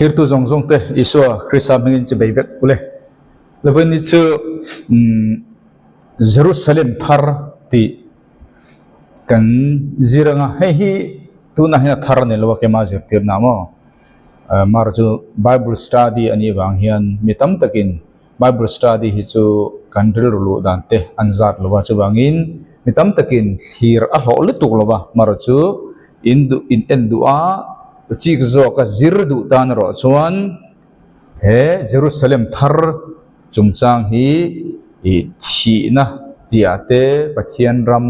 Thlirtu zawng zawng te Isua Krista hmingin chi bei vek ule. Lovin ni chu Jerusalem thar tih kan zir anga hei hi tunah hian a thar a ni lo a kema zirtirna maw mar chu Bible study a nih vang hian mi tam takin Bible study hi chu kan rilru luh dan te an zat lo a, chuvangin mi tam takin thlir a hlawh lutuk lo a, mar chu in duh in en duh a chik zawk a zir duh tan erawh chuan he Jerusalem thar chungchang hi ih thihna tihah te Pathian ram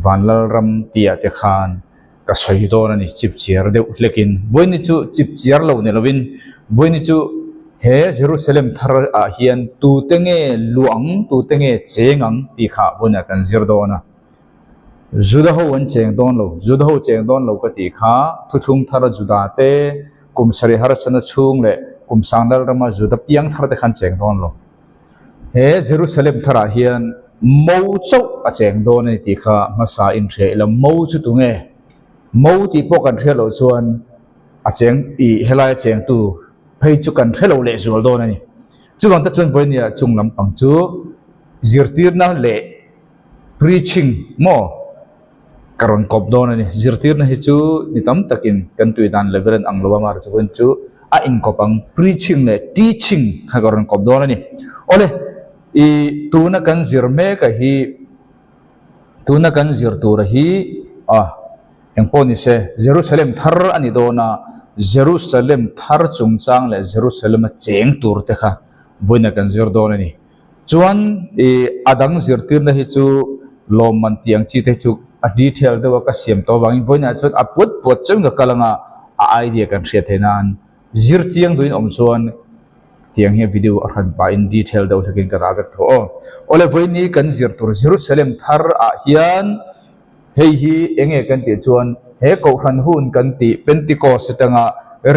Vanlal ram tihah te khan Ka sawi dawn a ni, chipchiar deuh hlekin. Vawiini chu chipchiar lo ni lovin, vawiini chu he Jerusalem thar ah hian tute nge luang, tute nge cheng ang tih kha vawiinah kan zir dawn a. Juda ho an cheng dawn lo, Juda ho cheng dawn lo ka tih kha thuthlung thar Juda te, kum sarih harsatna chhung leh kum sanglal rama Juda piang thar te khan cheng dawn lo. He Jerusalem tharah hian Mo chauh a cheng dawn a ni tih kha hmasa in hria ila, Mo chu tunge? Mo tih pawh kan hria loh chuan a cheng i helai a chengtu phei chu kan hre lo leh zual dawn a ni. Chuvang te chuan vawinia chung lampang chu zirtirna leh preaching maw ka rawn kawp dawn a ni. Zirtirna hi chu ni tam takin kan tui dan level an ang lo a, amaherawhchu chu a inkawp ang preaching leh teaching kha ka rawn kawp dawn a ni. Awle, i tuna kan zir mek a hi, tuna kan zir tur a hi a engpawh ni se Jerusalem thar a ni dawn a, Jerusalem thar chungchang leh Jerusalem a cheng tur te kha vawiin ah kan zir dawn a ni. Chuan i a dang zirtirna hi chu lawmman tih ang chi te hi chu a detail deuh a ka siam tawh avangin vawiinah chuan a puat puat chauhin ka kal anga a idea kan hriat theih nan zir chiang duhin awm chuan tiang hi video a hran pahin detail deuh hlekin ka dah vek tho aw. Awle vawiini kan zir tur Jerusalem thar ah hian hei hi enge kan tih chuan he kohhran hun kan tih Pentecost atanga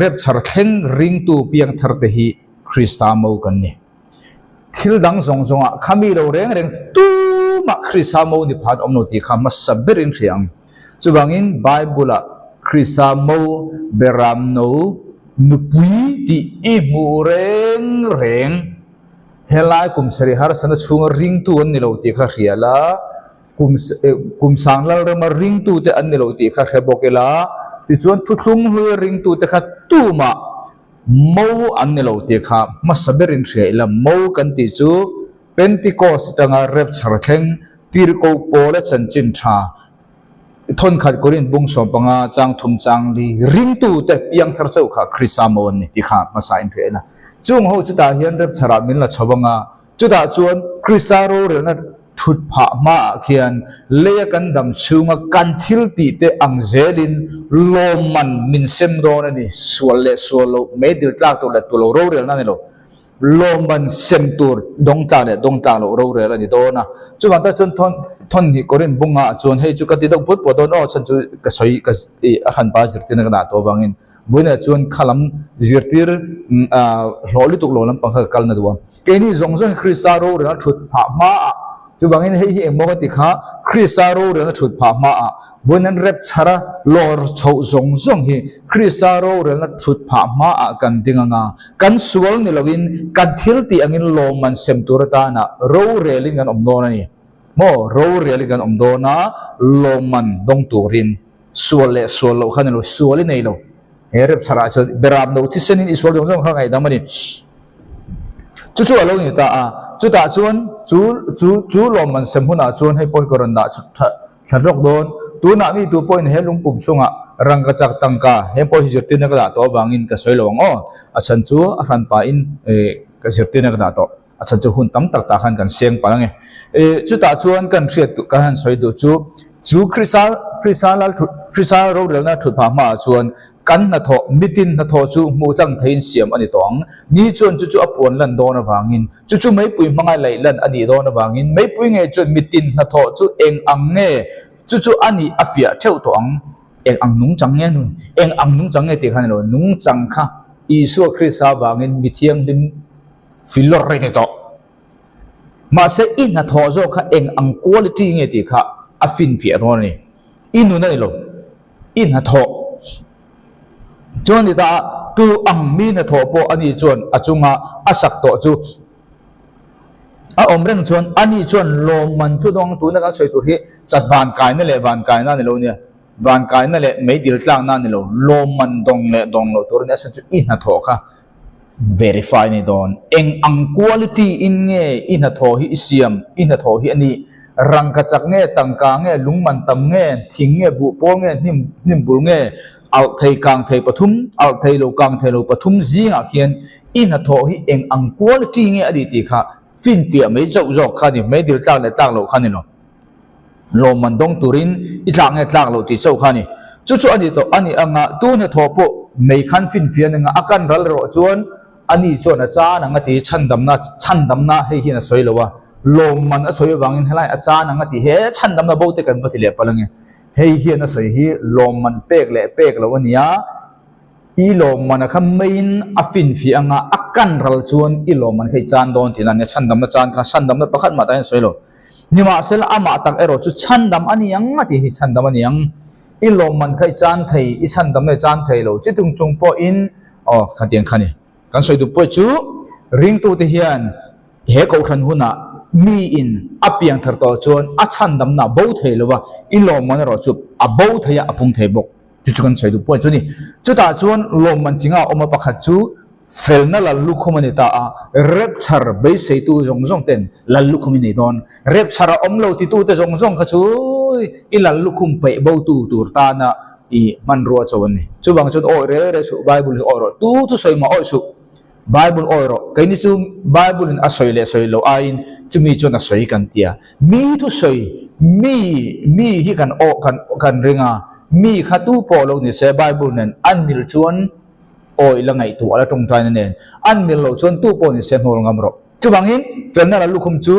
rapture thleng ringtu piang thar te hi Krista mo kan ni. Thil dang zawng zawngah kha mi lo reng reng tumah Krista mo ni phan awm lo tih kha hmasa berin hria ang. Chuvangin Bible-ah Krista mo beramno nupui tih i hmuh reng reng. Helai kum sarih harsatna chhunga ringtu an ni lo tih kha hria la, kum kum sang lalrama ringtute an ni lo tih kha hre bawk ila, tichuan thuthlung hluia ringtute kha tumah Mo an ni lo tih kha hmasa berin hria ila, mo kan tih chu Pentecost atanga rapture thleng tirhkoh Paula chanchin tha thawnkhat Korinth bung 15 chang thum chang li ringtute piangthar chauh kha Krista mo an ni tih kha hmasa in hria ila. Chung ho chutah hian rapture ah min la chho anga Chutah chuan Krista rorelna thut phah hmaah khian leia kan dam chhunga kan thil tih te ang zelin lawmman min sem dawn a ni. Sual leh sual loh, meidil tlak tur leh tu lo rorelna a ni lo. Lawmman sem tur dawng tlak leh dawng tlak loh rorel a ni dawn a. Chuvang tak chuan thawn thawn hnih Korinth bungah chuan hei chu ka ti deuh puat puat dawn aw, chhan chu ka sawi ka a hranpa zirtirna ka dah tawh avangin. Vawiinah chuan kha lam zirtir hlawh lutuk lo lampang kha ka kal na duh a. Keini zawng zawng hi Krista rorelna thut phah hmaah, chuvangin hei hi engmaw ka ti kha, Krista rorelna thut phah hmaah, vawiin an rep chhar a lawr chhoh zawng zawng hi Krista rorelna thut phah hmaah kan ding ang a, kan sual ni loin kan thil tih angin lawmman sem tur atana rorelin kan awm dawn a ni. Maw rorelin kan awm dawn a, lawmman dawng turin. Sual leh sual loh kha ni lo, sual i nei lo. He rep chharah chuan beram no thisenin i sual zawng zawng kha ngaihdam a ni. Chu chu a lo ni ta a, chutah chuan chu chu chu lawmman sem hunah chuan hei pawh hi ka rawn dah tha thla hlawk dawn. Tunah mi tu pawhin he lungpum chungah rangka chak tangka he pawh hi zirtirna ka dah tawh avangin ka sawi lo ang aw. A chhan chu a hranpain ka zirtirna ka dah tawh. A chhan chu hun tam tak tah khan kan seng palh ange. Chutah chuan kan hriat duh kan han sawi duh chu, chu Krista Krista lal thut Krista rorelna thut phah hmaah chuan kan hnathawh mitin hnathawh chu hmuh tlang theiin siam a ni tawh ang. Ni chuan chu chu a puan lan dawn avangin, chu chu meipui hmanga laih lan a nih dawn avangin meipui nge chuan mitin hnathawh chu eng ang nge chu chu a nih a fiah theuh tawh ang. Eng ang nungchang nge nun eng ang nungchang nge tih kha ni lo, nungchang kha Isua Krista avangin mithianghlim Filawr reng ni tawh. Mahse i hnathawh zawk kha eng ang quality nge tih kha a finfiah dawn a ni. I nun a ni lo. I hnathawh chuan ni ta a. Tu ang mi hnathawh pawh ani chuan a chunga a sak tawh chu a awm reng chuan ani chuan lawmman chu dawng tuna kan sawi tur hi chat van kaina leh van kaina a ni lo nia. Van kaina leh meidil tlakna a ni lo, lawmman dawng leh dawng loh tur a ni a chhan chu i hnathawh kha verify a ni dawn. Eng ang quality in nge i hnathawh hi i siam, i hnathawh hi a nih? Rangka chak nge, tangka nge, lungman tam nge, thing nge, buhpawl nge, hnim hnim bul nge, alh thei kang thei pathum, alh thei lo kang thei lo pathum zingah khian i hnathawh hi eng ang quality nge a nih tih kha finfiah mai chauh zawk kha a ni, meidil tlak leh tlak loh kha a ni lo. Lawmman dawng turin i tlak nge tlak loh tih chauh kha a ni. Chu chu a ni tawh a ni anga tu hnathawh pawh mei khan finfiah anga a kan ral erawh chuan a ni chuan a chan ang a ti chhandamna chhandamna hei hian a sawi lo a, lawmman a sawi avangin helai a chan ang a ti he chhandamna bo te kan va ti leh palh ange. Hei hian a sawi hi lawmman pek leh pek loh a nia. I lawmman a kha meiin a finfiah anga a kan ral chuan i lawmman kha i chan dawn tihna a nia, chhandamna chan kha chhandamna pakhat mah tah hian sawi lo. Nimahsela amah tak erawh chu chhandam a ni ang a tih hi chhandam a ni ang. I lawmman kha i chan thei, i chhandamna i chan thei lo chi tung chung pawhin aw khatiang kha ni. Kan sawi duh pawh chu ringtute hian he kohhran hunah miin a piangthar tawh chuan a chhandamna a bo thei lo va, i lawmman erawh chu a bo thei a, a pung thei bawk. Chu chu kan sawi duh pawh chu ni. Chutah chuan lawmman chinga awm a pakhat chu felna lal lukhum a ni ta a, rapture beiseitu zawng zawng ten lal lukhum i nei dawn. Rapture a awm lo titute zawng zawng kha chu i lal lukhum peih botu tur tana i hmanrua cho an ni. Chuvang chuan awi rel rel suh, Bible hi awi rawh, tu thusawi mah awi suh. Bible awi rawh, keini chu Bible in a sawi leh sawi lo aiin chumi chuan a sawi kan ti a. Mi thusawi, mi, mi hi kan aw kan kan ring a, mi kha tu pawh lo ni se Bible nen an mil chuan awi la ngaihtuah la tawngtaina nen an mil loh chuan tu pawh ni se hnawl ngam rawh. Chuvangin felna la lukhum chu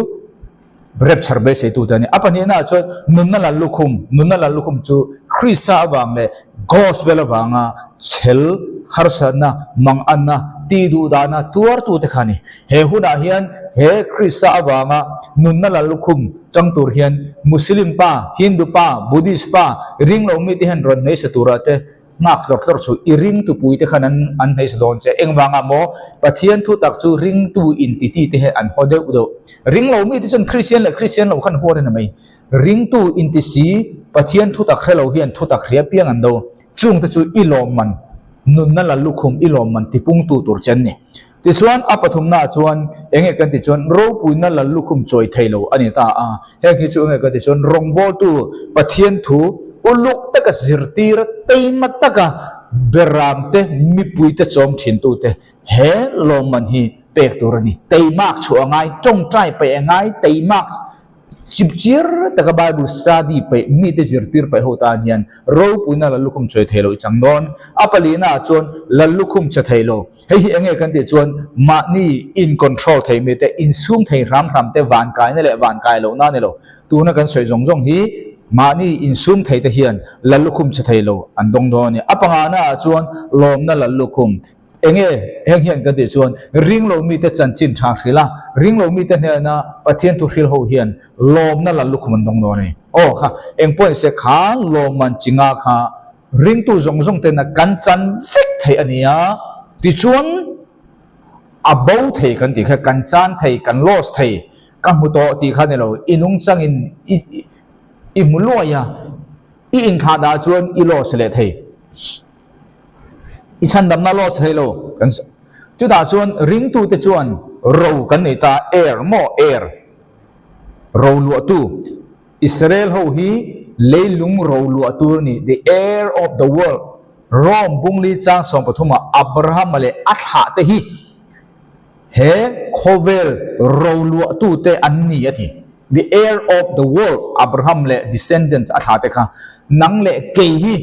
rapture beiseitute a ni. A pahnihnaah chuan nunna la lukhum, nunna la lukhum chu Krista avang leh Gospel avanga chhel, harsatna, manganna, tihduhdahna tuartute kha a ni. He hunah hian he Krista avanga nunna la lukhum chang tur hian Muslim pa, Hindu pa, Buddhist pa, ringlo mite hian rawn hneisa turah te Nghak tlawr tlawr chu i ringtupui te khan an an hneisa dawn che. Engvangah maw Pathian thu tak chu ringtu intiti te hian an haw deuh deuh. Ring lo mite chuan Kristian leh Kristian lo khan huat a ni mai. Ringtu inti si Pathian thu tak hre lo hian thu tak hria piang an do. Chung te chu i lawmman nunna la lukhum i lawmman tipungtu tur che an ni. Tichuan a pathumnaah chuan enge kan ti chuan ropuina la lukhum chawi thei lo a ni ta a. Heng hi chu enge ka ti chuan rawngbawltu Pathian thu uluk taka zirtir teima taka beramte mipuite chawm thintute he lawmman hi pek tur a ni. Teimak chhuah a ngai, tawngtai paih a ngai, teimak chipchir taka Bible study paih mite zirtir paih ho tan hian ropuina Lallukhum chawi thei lo i chang dawn. A palihnaah chuan Lallukhum che thei lo. Hei hi enge kan tih chuan mahni in control thei mi te, insum thei hram hram te van kaina leh van kai lohna a ni lo. Tuna kan sawi zawng zawng hi mahni insum thei te hian Lallukhum chhe thei lo an dawng dawn a ni. A pangana ah chuan lawmna Lallukhum enge heng hian kan tih chuan ringlo mite chanchin tha hrilh a, ringlo mite hnena Pathian thu hrilh ho hian lawmna Lallukhum an dawng dawn a ni. Aw kha engpawh nise kha lawmman chinga kha Ringtu zawng zawng tena kan chan vek thei a ni a, tichuan a bo thei kan tih kha kan chan thei, kan loss thei, ka hmu tawh tih kha ni lo, i nungchangin i i hmu luai a, i inthlah dah chuan i loss leh thei, i chhandamna loss thei lo kan chutah chuan ringtute chuan ro kan nei ta, air maw air ro luahtu. Israel ho hi leilung ro luah tur a ni, the heir of the world, Rome bungli chang 13 ah Abraham-a leh a thlah te hi he khawvel ro luah tu te an ni a ti, the heir of the world, Abraham leh descendants a thlah te kha nang leh kei hi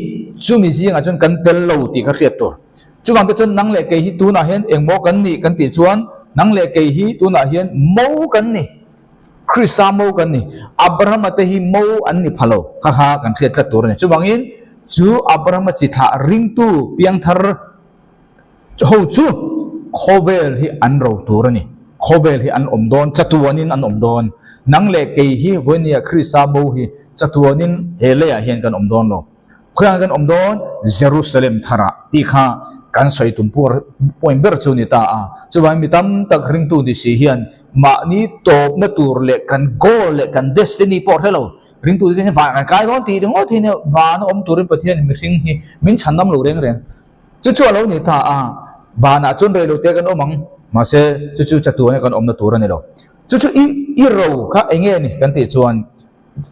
chumi zingah chuan kan tel lo tih kha hriat tur. Chuvang te chuan nang leh kei hi tunah hian engmaw kan nih kan tih chuan nang leh kei hi tunah hian mo kan ni. Krista mo kan ni. Abrahama te hi mo an ni pha lo. Kha kha kan hriat tlat tur a ni. Chuvangin chu Abrahama chi thlah ringtu piangthar ho chu khawvel hi an ro tur a ni. Khawvel hi an awm dawn, chatuanin an awm dawn. Nang leh kei hi vawinia Krista mo hi chatuanin he leiah hian kan awm dawn lo. Khawiah kan awm dawn? Jerusalem tharah tih kha kan sawi tum point ber chu ni ta a. Chuvangin mi tam tak ringtu ni si hian mahni tawpna tur leh kan goal leh kan destiny pawh hre lo. Ringtu te hian van kan kai dawn tih ringawt hi nia vana awm turin Pathian mihring hi min chhan ngam lo reng reng. Chu chu a lo ni ta a, vanah chuan rei lo te kan awm ang, mahse chu chu chatuana kan awmna tur a ni lo. Chu chu i i ro kha eng nge ni kan tih chuan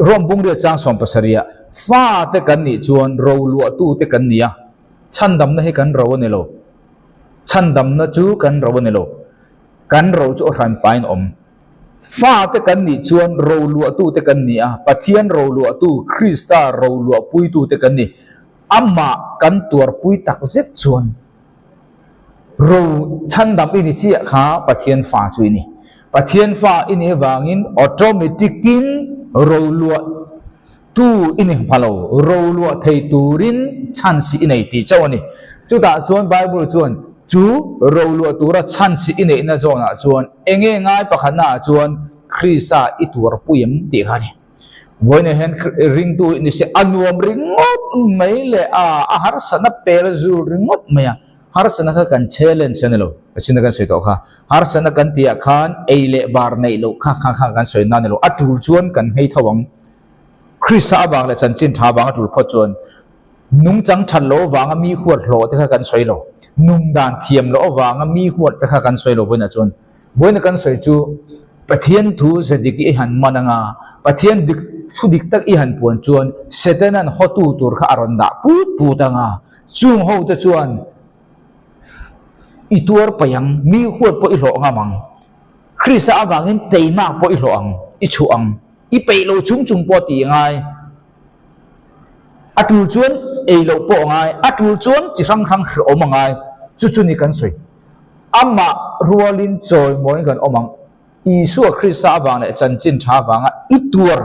Rome bungriat chang 70 ah fa te kan nih chuan ro luahtu te kan ni a, chhandamna hi kan ro a ni lo. Chhandamna chu kan ro a ni lo. Kan ro chu a hranpain a awm. Fate kan nih chuan roluahtute kan ni a, Pathian roluahtu, Krista roluahpuitute kan ni. Amah kan tuarpui tak zet chuan ro chhandam i ni chiah kha Pathian fa chu i ni. Pathian fa i nih avangin automatic-in roluahtu i ni hma lo, roluah thei turin chance i nei tih chauh a ni. Chutah chuan Bible chuan chu roluah tura chance i neihna zawnah chuan Enge ngai pakhatna ah chuan Krista i tuarpui em tih kha a ni. Vawiinah hian ringtu ni se a nuam ringawt mai leh a a harsatna pel zul ringawt mai a, harsatna kha kan challenge a ni lo, ka chhina kan sawi tawh kha, harsatna kan tih ah khan ei leh bar neih loh kha kha kha kan sawi na a ni lo, a tul chuan kan nghei tho ang. Krista avang leh chanchin tha avang a tul phawt chuan Nungchang that loh avanga mi huat hlawh te kha kan sawi lo. Nung dan thiam loh avanga mi huat te kha kan sawi lo vawiinah chuan. Vawiina kan sawi chu Pathian thu ze dik i han man anga, Pathian dik thu dik tak i han puan chuan Setanan hawtu tur kha a rawn dah put put anga, chung ho te chuan i tuar paih ang, mi huat pawh i hlawh ngam ang. Krista avangin teimak pawh i hlawh ang, i chhuah ang. I peih lo chung chung pawh tih ngai. A tul chuan ei loh pawh a ngai, a tul chuan chi hrang hrang hrehawm a ngai. Chu chu ni kan sawi. Amah rualin chawimawiin kan awm ang. Isua Krista avang leh chanchin tha avanga i tuar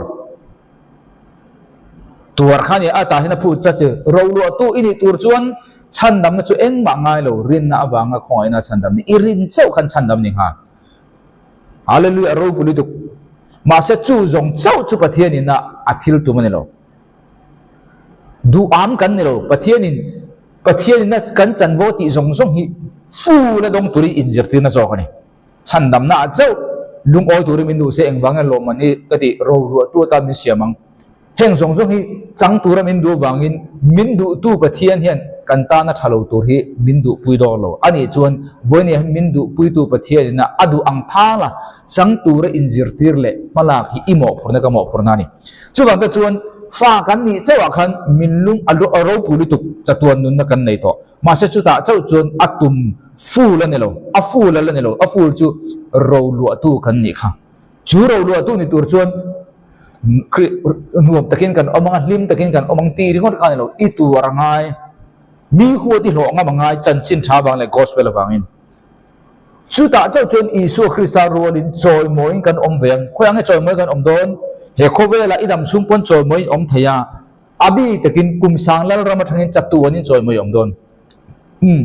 tuar kha ni a tah hian a phut tlat chu. Roluahtu i nih tur chuan chhandamna chu engmah ngai lo, rinna avanga khawngaihna chhandam ni. I rin chauh khan chhandam ni nghal. Hallelujah ropui lutuk. Mahse chu zawng chauh chu Pathian in a a thil tum a ni lo. Duh am kan ni lo. Pathian in Pathian in a kan chanvo tih zawng zawng hi full a dawng turin inzirtirna zawk a ni. Chhandamna ah chauh lungawi turin min duh se engvang nge lawmman hi ka tih roruahtu atan min siam ang. Heng zawng zawng hi chang tura min duh avangin min duhtu Pathian hian kan tana tha lo tur hi min duhpui dawk lo. A nih chuan vawiin hian min duhpuitu Pathian ina a duh ang thal a, chang tura inzirtir leh hmalak hi i mawhphurhna ka mawhphurhna a ni. Chuvang te chuan fa kan nih chauhah khan min lung a ropui lutuk chatuan nunna kan nei tawh. Mahse chutah chauh chuan a tum full a ni lo, a full a la ni lo, a full chu roluahtu kan nih kha. Chu roluahtu ni tur chuan nuam takin kan awm ang a, hlim takin kan awm ang tih ringawt kha a ni lo. I tuar a ngai, mi huat i hlawh ngam a ngai chanchin tha avang leh gospel avangin. Chutah chauh chuan Isua Krista rualin chawimawiin kan awm ve ang. Khawiah nge chawimawi kan awm dawn? He khawvelah i dam chhung pawn chawimawiin awm thei a, a bi takin kum sang lalram atangin chatuanin chawimawi awm dawn. Umm.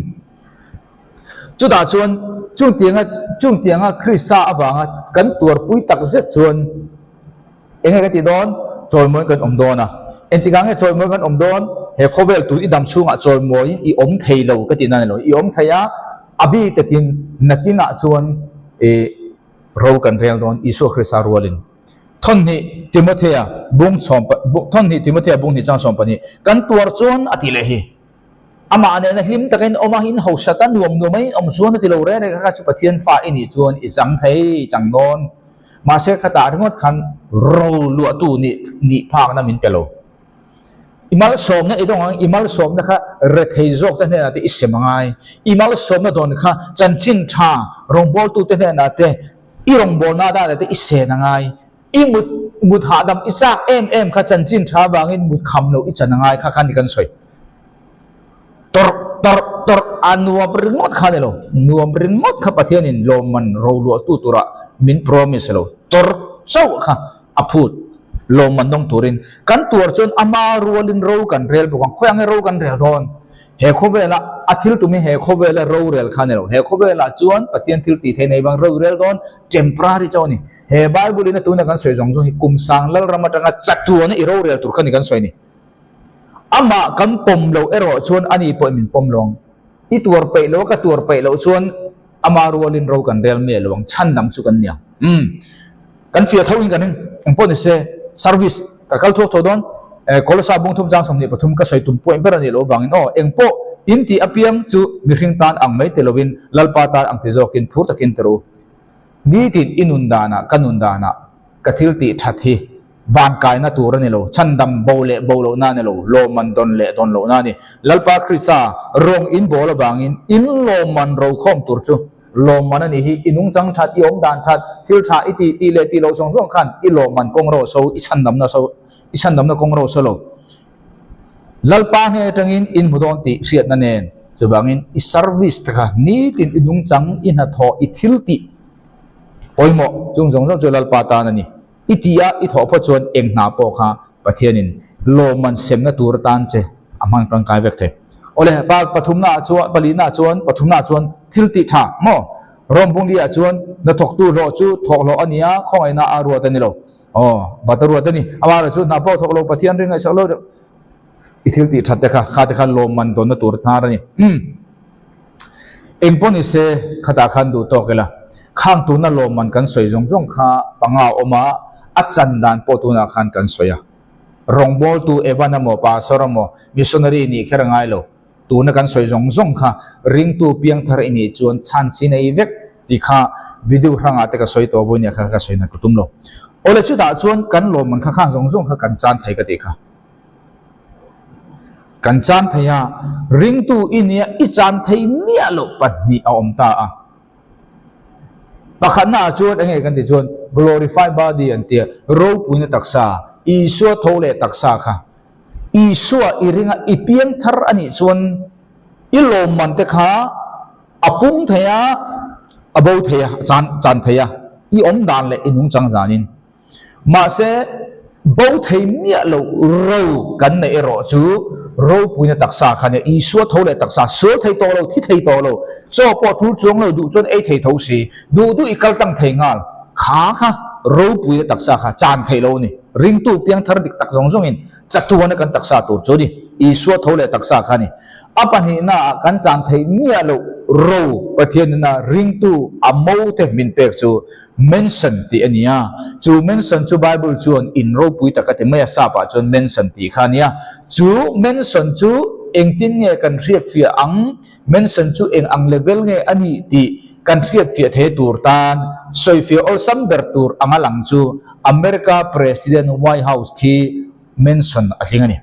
Chutah chuan chungtianga chungtianga Krista avanga kan tuarpui tak zet chuan eng nge kan tih dawn? Chawimawiin kan awm dawn a. Engtikah nge chawimawi kan awm dawn? He khawvel tun i dam chhungah chawimawiin i awm thei lo ka tih nan a ni lo. I awm thei a, a bi takin nakinah chuan ih ro kan rel dawn Isua Krista rualin. Thawnhnih Timothea bung sawm Thawnhnih Timothea bung hnih chang 12 kan tuar chuan a tih leh hi. Amah nena hlim takin awm a, in hausa ta nuam nuam a in awm chuan a ti lo reng reng kha chu Pathian fa i nih chuan i chang thei chang dawn. Mahse khatah ringawt khan ro luahtu nih nih phakna min pe lo. I malsawmna i dawng ang, i malsawmna kha rethei zawk te hnenah te i sem a ngai. I malsawmna dawn kha chanchin tha rawngbawltute hnenah te i rawngbawlna danah te i sen a ngai. I mut mut hahdam i chak em em kha chanchin tha vangin mut kham loh i chan a ngai kha kha ni kan sawi. Tawrh tawrh tawrh a nuam ringawt kha ni lo. Nuam ringawt kha Pathianin lawmman roluahtu turah min promise lo. Tawrh chauh kha a phut lawmman dawng turin kan tuar chuan ama rualin ro kan rel bawk ang. Khawiah nge ro kan rel dawn? He khawvela a thil tum hi he khawvela rorel kha ni lo. He khawvelah chuan Pathian thil tih theih nei vang rorel dawn temporary chauh a ni. He Bible in a tuna kan sawi zawng zawng hi kum sang lalram atanga chatuana i rorel tur kha ni kan sawi ni. Amah kan pawm loh erawh chuan ani pawhin min pawm lo ang. I tuar peih lo a, ka tuar peih loh chuan ama rualin ro kan rel miah lo ang, chhandam chu kan ni ang. Umm. Kan fiah tho in kan ring, engpawh ni se, service ka kal thuak tho dawn, Kolosa bung thum chang 23 ka sawi tum point ber a nih loh avangin aw, engpawh in tih apiang chu mihring tan ang mai ti lovin Lalpa tan ang ti zawkin phur takin ti rawh u. Nitin i nun danah ka nun danah ka thil tih that hi van kaina tur a ni lo, chhandam bo leh bo lohna a ni lo, lawmman dawn leh dawn lohna a ni. Lalpa Krista rawng in bawl avangin in lawmman rokhawm tur chu lawmman a nih hi, i nungchang that, i awm dan that, thil tha i tih tih leh tih loh zawng zawng khan i lawmman kawng ro so, i chhandamna so, i chhandamna kawng ro so lo. Lalpa hnen atangin in hmu dawn tih hriatna nen, chuvangin i service te kha nitin i nungchang, i hnathawh, i thil tih pawimawh chung zawng zawng chu Lalpa tan a ni. I tih a, i thawh phawt chuan eng hna pawh kha Pathianin lawmman semna tur atan che a hman tangkai vek thei. Awle, pa pathumna ah chuan, palina ah chuan, pathumna ah chuan thil tih tha maw? Rom bungli ah chuan hnathawktu hlawh chu thawk hlawh a ni a, khawngaihna a ruat a ni lo. Aw, bat a ruat a ni. Amaherawh chu hna pawh thawk lo Pathian ring ngaihsak lo deuh. I thil tih that te kha, kha te kha lawmman dawnna tur hnar a ni. Umm. Eng pawh ni se, khatah khan duh tawk ila. Khang tuna lawmman kan sawi zawng zawng kha panga a awm a, a chan dan pawh tunah khan kan sawi a. Rawngbawltu Evan emaw, Pastor emaw, Missionary nih kher a ngai lo. Tuna kan sawi zawng zawng kha ringtu piangthar i nih chuan chance i nei vek tih kha video hrangah te ka sawi tawh vawinia kha ka sawi nat ka tum lo. Awle chutah chuan kan lawmman kha khang zawng zawng kha kan chan thei ka tih kha. Kan chan thei a, ringtu i nia i chan thei miah loh pahnih a awm ta a. Pakhatna ah chuan enge kan tih chuan glorify body an tia, ropuina taksa, Isua tho leh taksa kha. Isua i ringa i piang thar a nih chuan i lawmman te kha a pung thei a, a bo thei a, a chan chan thei a, i awm dan leh i nungchang zanin. Mahse, bo thei miah lo ro kan neih erawh chu ropuina taksa kha nia, Isua tho leh taksa, sual thei tawh lo, thi thei tawh lo, chaw pawh thul chuang lo, duh chuan ei thei tho si, duh duh i kal tlang thei nghal, kha kha ropuina taksa kha chan theih lo a ni. Ringtu piangthar dik tak zawng zawngin chatuana kan taksa tur chu a ni, Isua tho leh taksa kha a ni. A pahnihnaah kan chan theih miah loh ro Pathianina ringtu a mote min pek chu Mansion tih a ni a, chu mansion chu Bible chuan in ropui tak a ti mai a, sap ah chuan mansion tih kha a ni a. Chu mansion chu engtin nge kan hriatfiah ang, mansion chu eng ang level nge a nih tih kan hriatfiah thei tur tan sawifiah awlsam ber tur anga lang chu America President White House khi mansion a tling a ni.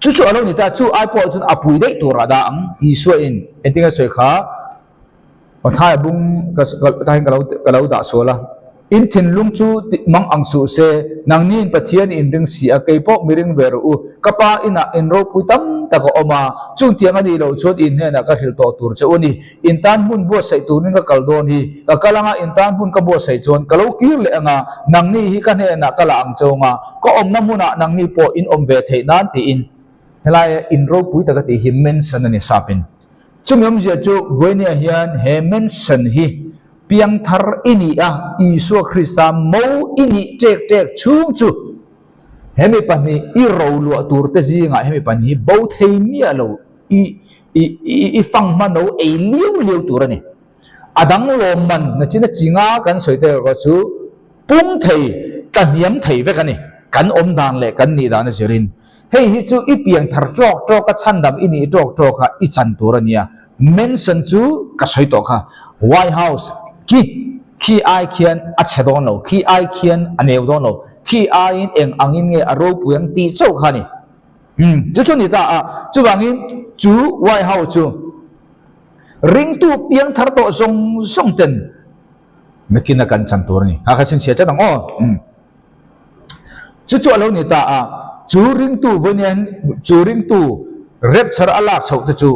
Chu chu a lo ni ta, chu ai pawh chuan a pui daih tur a dah ang, Isua in engtin nge sawi kha? Pathaia bung ka tahin ka lo ka lo dah sual a, In thinlung chu mang ang suh se, nangniin Pathian in ring si a, kei pawh mi ring ve rawh u. Ka pa inah in ropui tam tak a awm a, chung tiang a nih loh chuan in hnenah ka hrilh tawh tur che u ni. In tan hmun buatsaih turin ka kal dawn hi, ka kal anga in tan hmun ka buatsaih chuan ka lo kir leh anga, nangni hi ka hnenah ka la ang che anga, ka awmna hmunah nangni pawh in awm ve theih nan tiin. Helaia in ropui taka tih hi mention a ni sapin. Chumi awmzia chu Buenia hian he mansion hi piangthar i ni a, Isua Krista mo i nih ṭek ṭek chhung chu hemi pahnih i roluah tur te zingah hemi pahnih hi bo thei miah lo i i i fanghma no ei liau liau tur a ni. A dang lawmman nachina chinga kan sawi te erawh chu pung thei, tlahniam thei vek a ni. Kan awm dan leh kan nih dan a zirin. Hei hi chu i piang thar ṭawk ṭawk a, chhandam i nih ṭawk ṭawk a, i chan tur a nia. Mansion chu ka sawi tawh kha. White House khi khi ai khian a chhe dawn lo, khi ai khian a neu dawn lo, khi aiin eng angin nge a ropui ang tih chauh kha a ni. Umm, chu chu a ni ta a. Chuvangin chu White House chu ringtu piang thar tawh zawng zawng ten nakin a kan chan tur a ni. Kha kha chhinchhiah tlat ang aw. Umm. Chu chu a lo ni ta a, chu ringtu vawiin chu ringtu rapture a lak chhoh te chu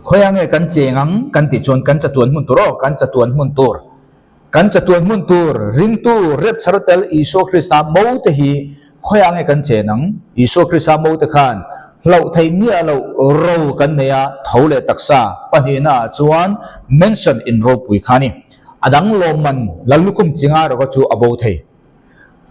khawiah nge kan cheng ang kan tih chuan kan chatuan hmun tur aw, kan chatuan hmun tur, kan chatuan hmun tur ringtu rapture tel Isua Krista mo te hi khawiah nge kan chen ang? Isua Krista mo te khan hlauh theih miah loh ro kan nei a, tho leh taksa pahnihna ah chuan mansion in ropui kha a ni. A dang lawmman Lallukhum chinga rawka chu a bo thei.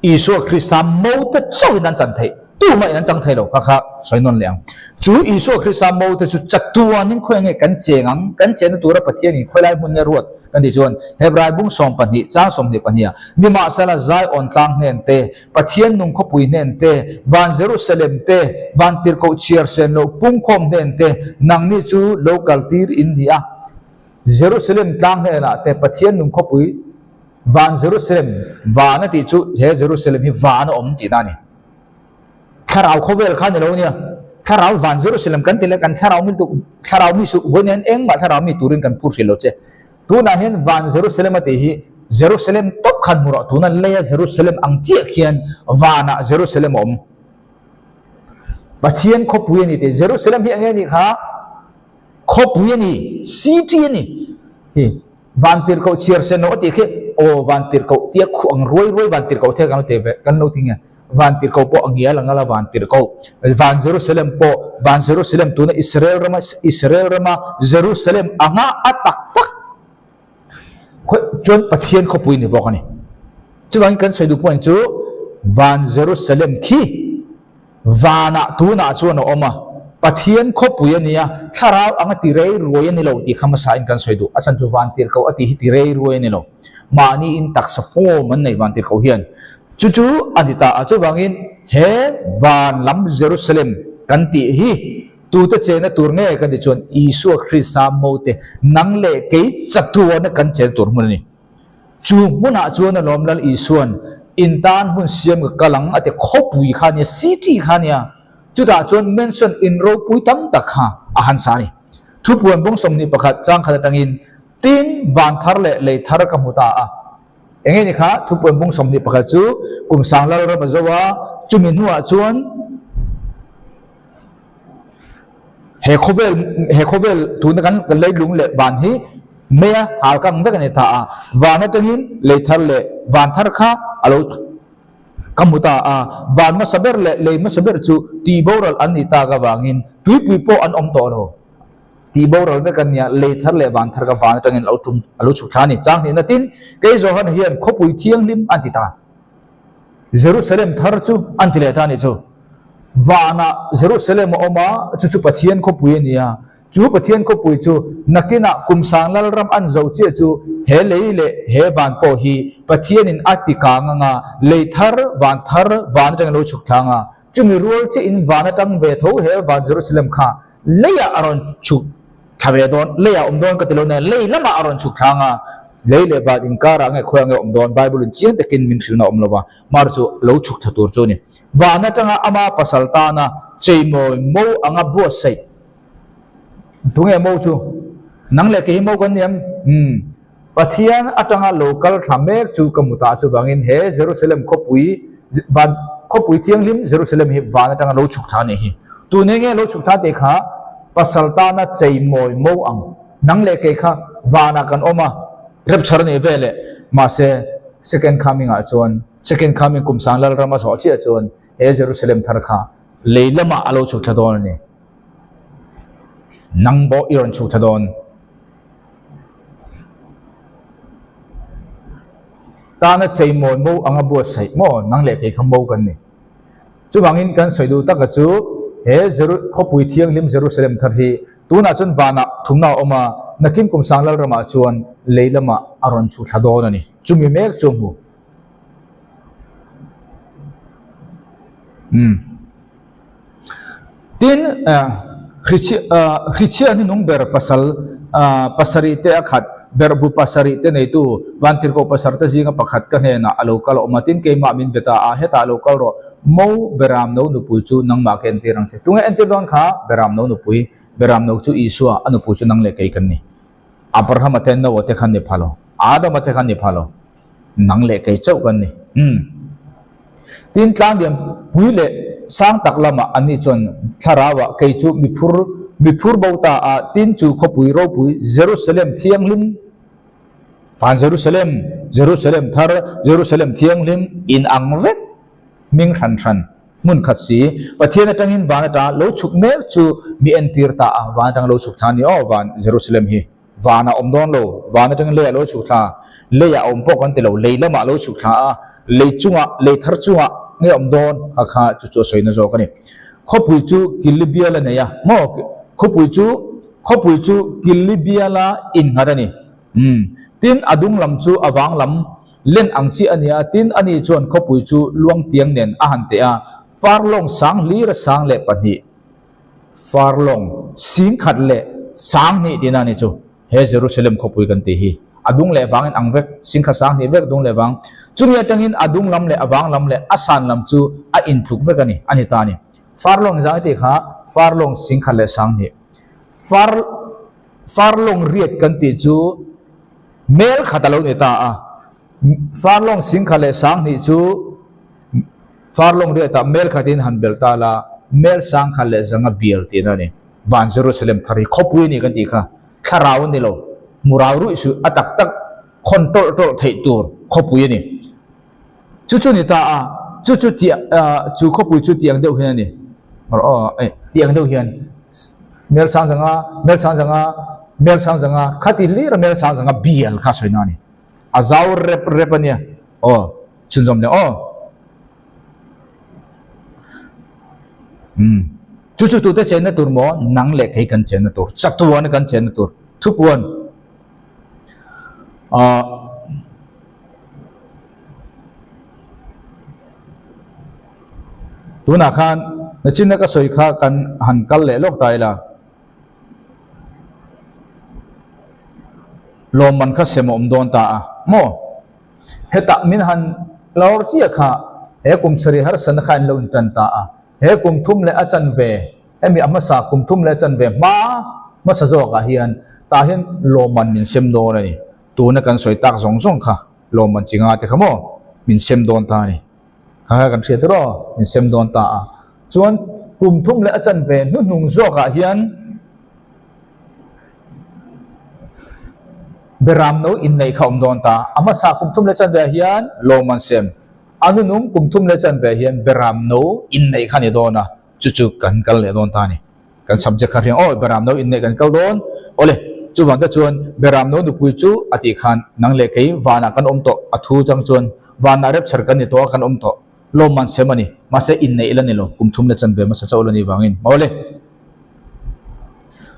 Isua Krista mote chauhin an chan theih. Tumah in an chang thei lo kha kha sawi nawn leh ang. Chu Isua Krista mo te chu chatuanin khawi nge kan cheng ang, kan chenna tura Pathian in khawilai hmun nge ruat kan tih chuan Hebrai bung 12 chang 22 ah Nimahsela Zion tlang hnen te, Pathian nung khawpui hnen te, van Jerusalem te, van tirhkoh chhiar sen loh pungkhawm hnen te nangni chu lo kaltir in ni a. Jerusalem tlang hnenah te Pathian nung khawpui van Jerusalem van a tih chu he Jerusalem hi van a awm tihna a ni. Thlarau khawvel kha ni lo nia. Thlarau van Jerusalem kan ti leh kan thlarau mi tuk thlarau mi suh vawiin hian engmah thlarau mi turin kan phur hrih lo che. Tunah hian van Jerusalem a tih hi Jerusalem tawp khan hmu rawh tuna leia Jerusalem ang chiah khian vanah Jerusalem a awm. Pathian khawpui a ni tih Jerusalem hi eng nge nih kha? Khawpui a ni, city a ni. Hi vantirhkoh chhiar sen loh a tih khi aw vantirhkoh tia khuh ang ruai ruai vantirhkoh thei kan lo ti ve kan lo ti nge vantirhkoh pawh a ngial ang ala vantirhkoh van Jerusalem pawh van Jerusalem tuna Israel rama Israel rama Jerusalem anga a tak tak chuan Pathian khawpui ni bawk a ni. Chuvangin kan sawi duh pawh chu van Jerusalem khi Vanah tunah chuan a awm a, Pathian khawpui a nia, thlarau anga ti rei ruai a ni lo tih kha hmasain kan sawi duh. A chhan chu vantirhkoh a tih hi ti rei ruai a ni lo. Mahni in taksa form an nei vantirhkoh hian. Chu chu a ni ta a, chuvangin he van lam Jerusalem kan tih hi tute chena tur nge kan tih chuan Isua Krista mote nang leh kei chatuana kan chen tur hmun a ni. Chu hmunah chuan a lawm Lal Isua'n in tan hmun siam ka kal ang a ti khawpui kha nia, city kha nia. Chutah chuan mansion in ropui tam tak kha a han sa a ni. Thupuan bawng 21 chang khat atangin tin van thar leh lei thar ka hmu ta a. Eng nge ni kha thupuan bawng 21 chu kum sang lal ram a zo a, chumi hnuah chuan He khawvel he khawvel tuna kan kan leilung leh van hi meia hal kang vek a ni ta a, van atangin lei thar leh van thar kha a lo ka hmu ta a, van hmasa ber leh lei hmasa ber chu tih boral an nih tak avangin tuipui pawh an awm tawh lo. Tih boral vek an nia, lei thar leh van thar kha van atangin a lo tum a lo chhuk thla a ni. Chang hnihna tin kei Johan hian khawpui thianghlim an ti ta. Jerusalem thar chu an ti leh ta a nih chu. Vanah Jerusalem a awm a, chu chu Pathian khawpui a ni a. Chu Pathian khawpui chu nakinah kum sang lalram an zo chiah chu he lei leh he van pawh hi Pathianin a ti kang ang a, lei thar, van thar, van atangin a lo chhuk thlang a. Chumi rual chiahin van atang ve tho he van Jerusalem kha leiah a rawn chhuk thla ve dawn, leiah awm dawn ka ti lo nen lei lamah a rawn chhuk thlang a, lei leh van inkarah nge khawiah nge awm dawn Bible in chiang takin min hrilhna awm lo va, mar chu lo chhuk thla tur chu a ni. Van atanga ama pasal tana cheimawi mo anga buatsaih tunge mo chu? Nang leh kei hi mo kan ni em? Umm. Pathian atanga lo kal thla mek chu ka hmu ta chuvangin he Jerusalem khawpui van khawpui thianghlim Jerusalem hi van atanga lo chhuk thla a nih hi. Tun enge lo chhuk thla tih kha pasal tana cheimawi mo ang. Nang leh kei kha vanah kan awm a, rapture a nih veleh mahse second coming ah chuan Second coming kum sang Lalram a zawh chiah chuan he Jerusalem thar kha lei lamah a lo chhuk thla dawn a ni. Nang pawh i rawn chhuk thla dawn. Tana cheimawi mo anga buatsaih maw nang leh kei kha mo kan ni. Chuvangin kan sawi duh taka chu he Jeru khawpui thianghlim Jerusalem thar hi tunah chuan vanah thumna a awm a, nakin kum sang Lalramah chuan lei lamah a rawn chhuk thla dawn a ni. Chumi mek chu hmu. Umm. Tin, Hrichhia hnunung ber pasal pasarih te a khat, berhbu pasarih te neitu Vantirhkoh pasar te zinga pakhat ka hnenah a lo kal awm a, tin keimah min be ta a, hetah lo kal rawh, Mo Beramno nupui chu nangmah ka entir ang che. Tunge entir dawn kha? Beramno nupui, Beramno chu Isua, a nupui chu nang leh kei kan ni. Abrahama te Noah te khan ni pha lo, Adama te khan ni pha lo, nang leh kei chauh kan ni. Umm. Tin tlanglian pui leh sang tak lamah anni chuan thlarauah kei chu mi phur mi phur bo ta a, tin chu khawpui ropui Jerusalem thianghlim, van Jerusalem, Jerusalem thar, Jerusalem thianghlim in ang vek hming hran hran hmun khat si, Pathian atangin van atanga lo chhuk mek chu mi entir ta a, van atanga lo chhuk thla a ni aw van Jerusalem hi. Van a awm dawn lo, van atangin lei a lo chhuk thla, lei a awm pawh kan ti lo, lei lamah a lo chhuk thla a, lei chungah, lei thar chungah nge awm dawn kha kha chu chu a sawina zawk a ni. Khawpui chu Killi bial a nei a maw? Khawpui chu khawpui chu Killi biala innghat a ni. Umm. Tin, a dung lam chu a vang lam len ang chiah a nia. Tin, ani chuan khawpui chu luang tiang nen a han teh a, farlawng sang hlir a sang leh pahnih, farlawng sing khat leh sang hnih tihna a ni chu. He Jerusalem khawpui kan tih hi a dung leh vangin ang vek, sing khat sang hnih vek dung leh vang. Chumi atangin a dung lam leh a vang lam leh a san lam chu a intluk vek a ni, a ni ta a ni. Farlawng zang i tih kha farlawng sing khat leh sang hnih. Far Farlawng riat kan tih chu mel khat a lo ni ta a. Farlawng sing khat leh sang hnih chu Farlawng riatah mel khatin han belh ta la, mel sang khat leh zanga bial tihna a ni. Van Jerusalem thar hi khawpui a ni kan tih kha thlarau a ni lo, hmurau ruih suh a tak tak khawn tawlh tawlh theih tur khawpui a ni. Chu chu ni ta a, chu chu tiang chu khawpui chu tiang deuh hian a ni. Aw eh tiang deuh hian mel sang zanga mel sang zanga mel sang zanga khati hlir a mel sang zanga bial kha sawi na a ni. A zau rep rep a nia aw chhunzawm leh aw. Umm chu chu tute chenna tur maw nang leh kei kan chenna tur chatuan kan chenna tur thupuan ah tunah khan nachinna ka sawi kha kan han kal leh lawk ta ila. Lawmman kha sem a awm dawn ta a maw? Hetah min han lawr chiah kha he kum sarih harsatna kha in lo intan ta a, he kum thum leh a chanve, hemi a hmasa kum thum leh a chanve hma hmasa zawkah hian tah hian lawmman min sem dawn a ni. Tuna kan sawi tak zawng zawng kha lawmman chi nga te kha maw min sem dawn ta a ni. Kha kha kan hriat erawh min sem dawn ta a. Chuan kum thum leh a chanve hnuhnung zawkah hian Beram no inneih kha awm dawn ta. A hmasa kum thum leh chanve ah hian lawm an sem. A nunung kum thum leh chanve ah hian beram no inneih kha a ni dawn a, chu chu kan kal leh dawn ta a ni. Kan subject kha hriang aw beram no inneih kan kal dawn. Awle, chuvang te chuan beram no nupui chu a tih khan nang leh kei vanah kan awm tawh a thu chang chuan vanah rapture kan ni tawh a kan awm tawh. Lawm an sem a ni. Mahse inneih la ni lo, kum thum leh chanve hmasa chauh la ni vangin. Awle.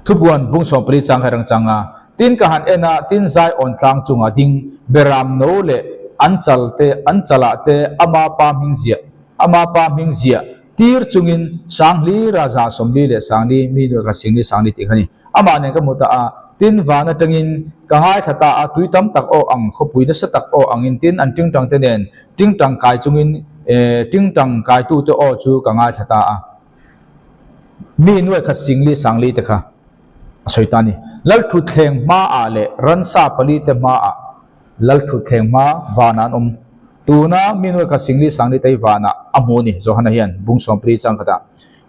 Thupuan bung 14 chang kha rang chang a, tin ka han en a, tin zai awn tlang chunga ding beram no leh an chal te, an chalah te ama pa hming ziah, ama pa hming ziah tir chungin sang hlira 140 leh sangli mi nuai kha singli sangli tih kha a ni. Amah nen ka hmu ta a, tin van atangin ka ngaithla ta a, tui tam tak aw ang, khawpui nasa tak aw angin tin an tingtang te nen tingtang kai chungin tingtang kaitute aw chu ka ngaithla ta a. Mi nuai khat singli sangli te kha a sawi ta a ni. Lalthutthleng hmaah leh ransa pali te hmaah Lalthutthleng hma vanah an awm. Tuna mi nuai khat singli sangli te hi vanah a hmu a ni. Johana hian bung 14 chang khatah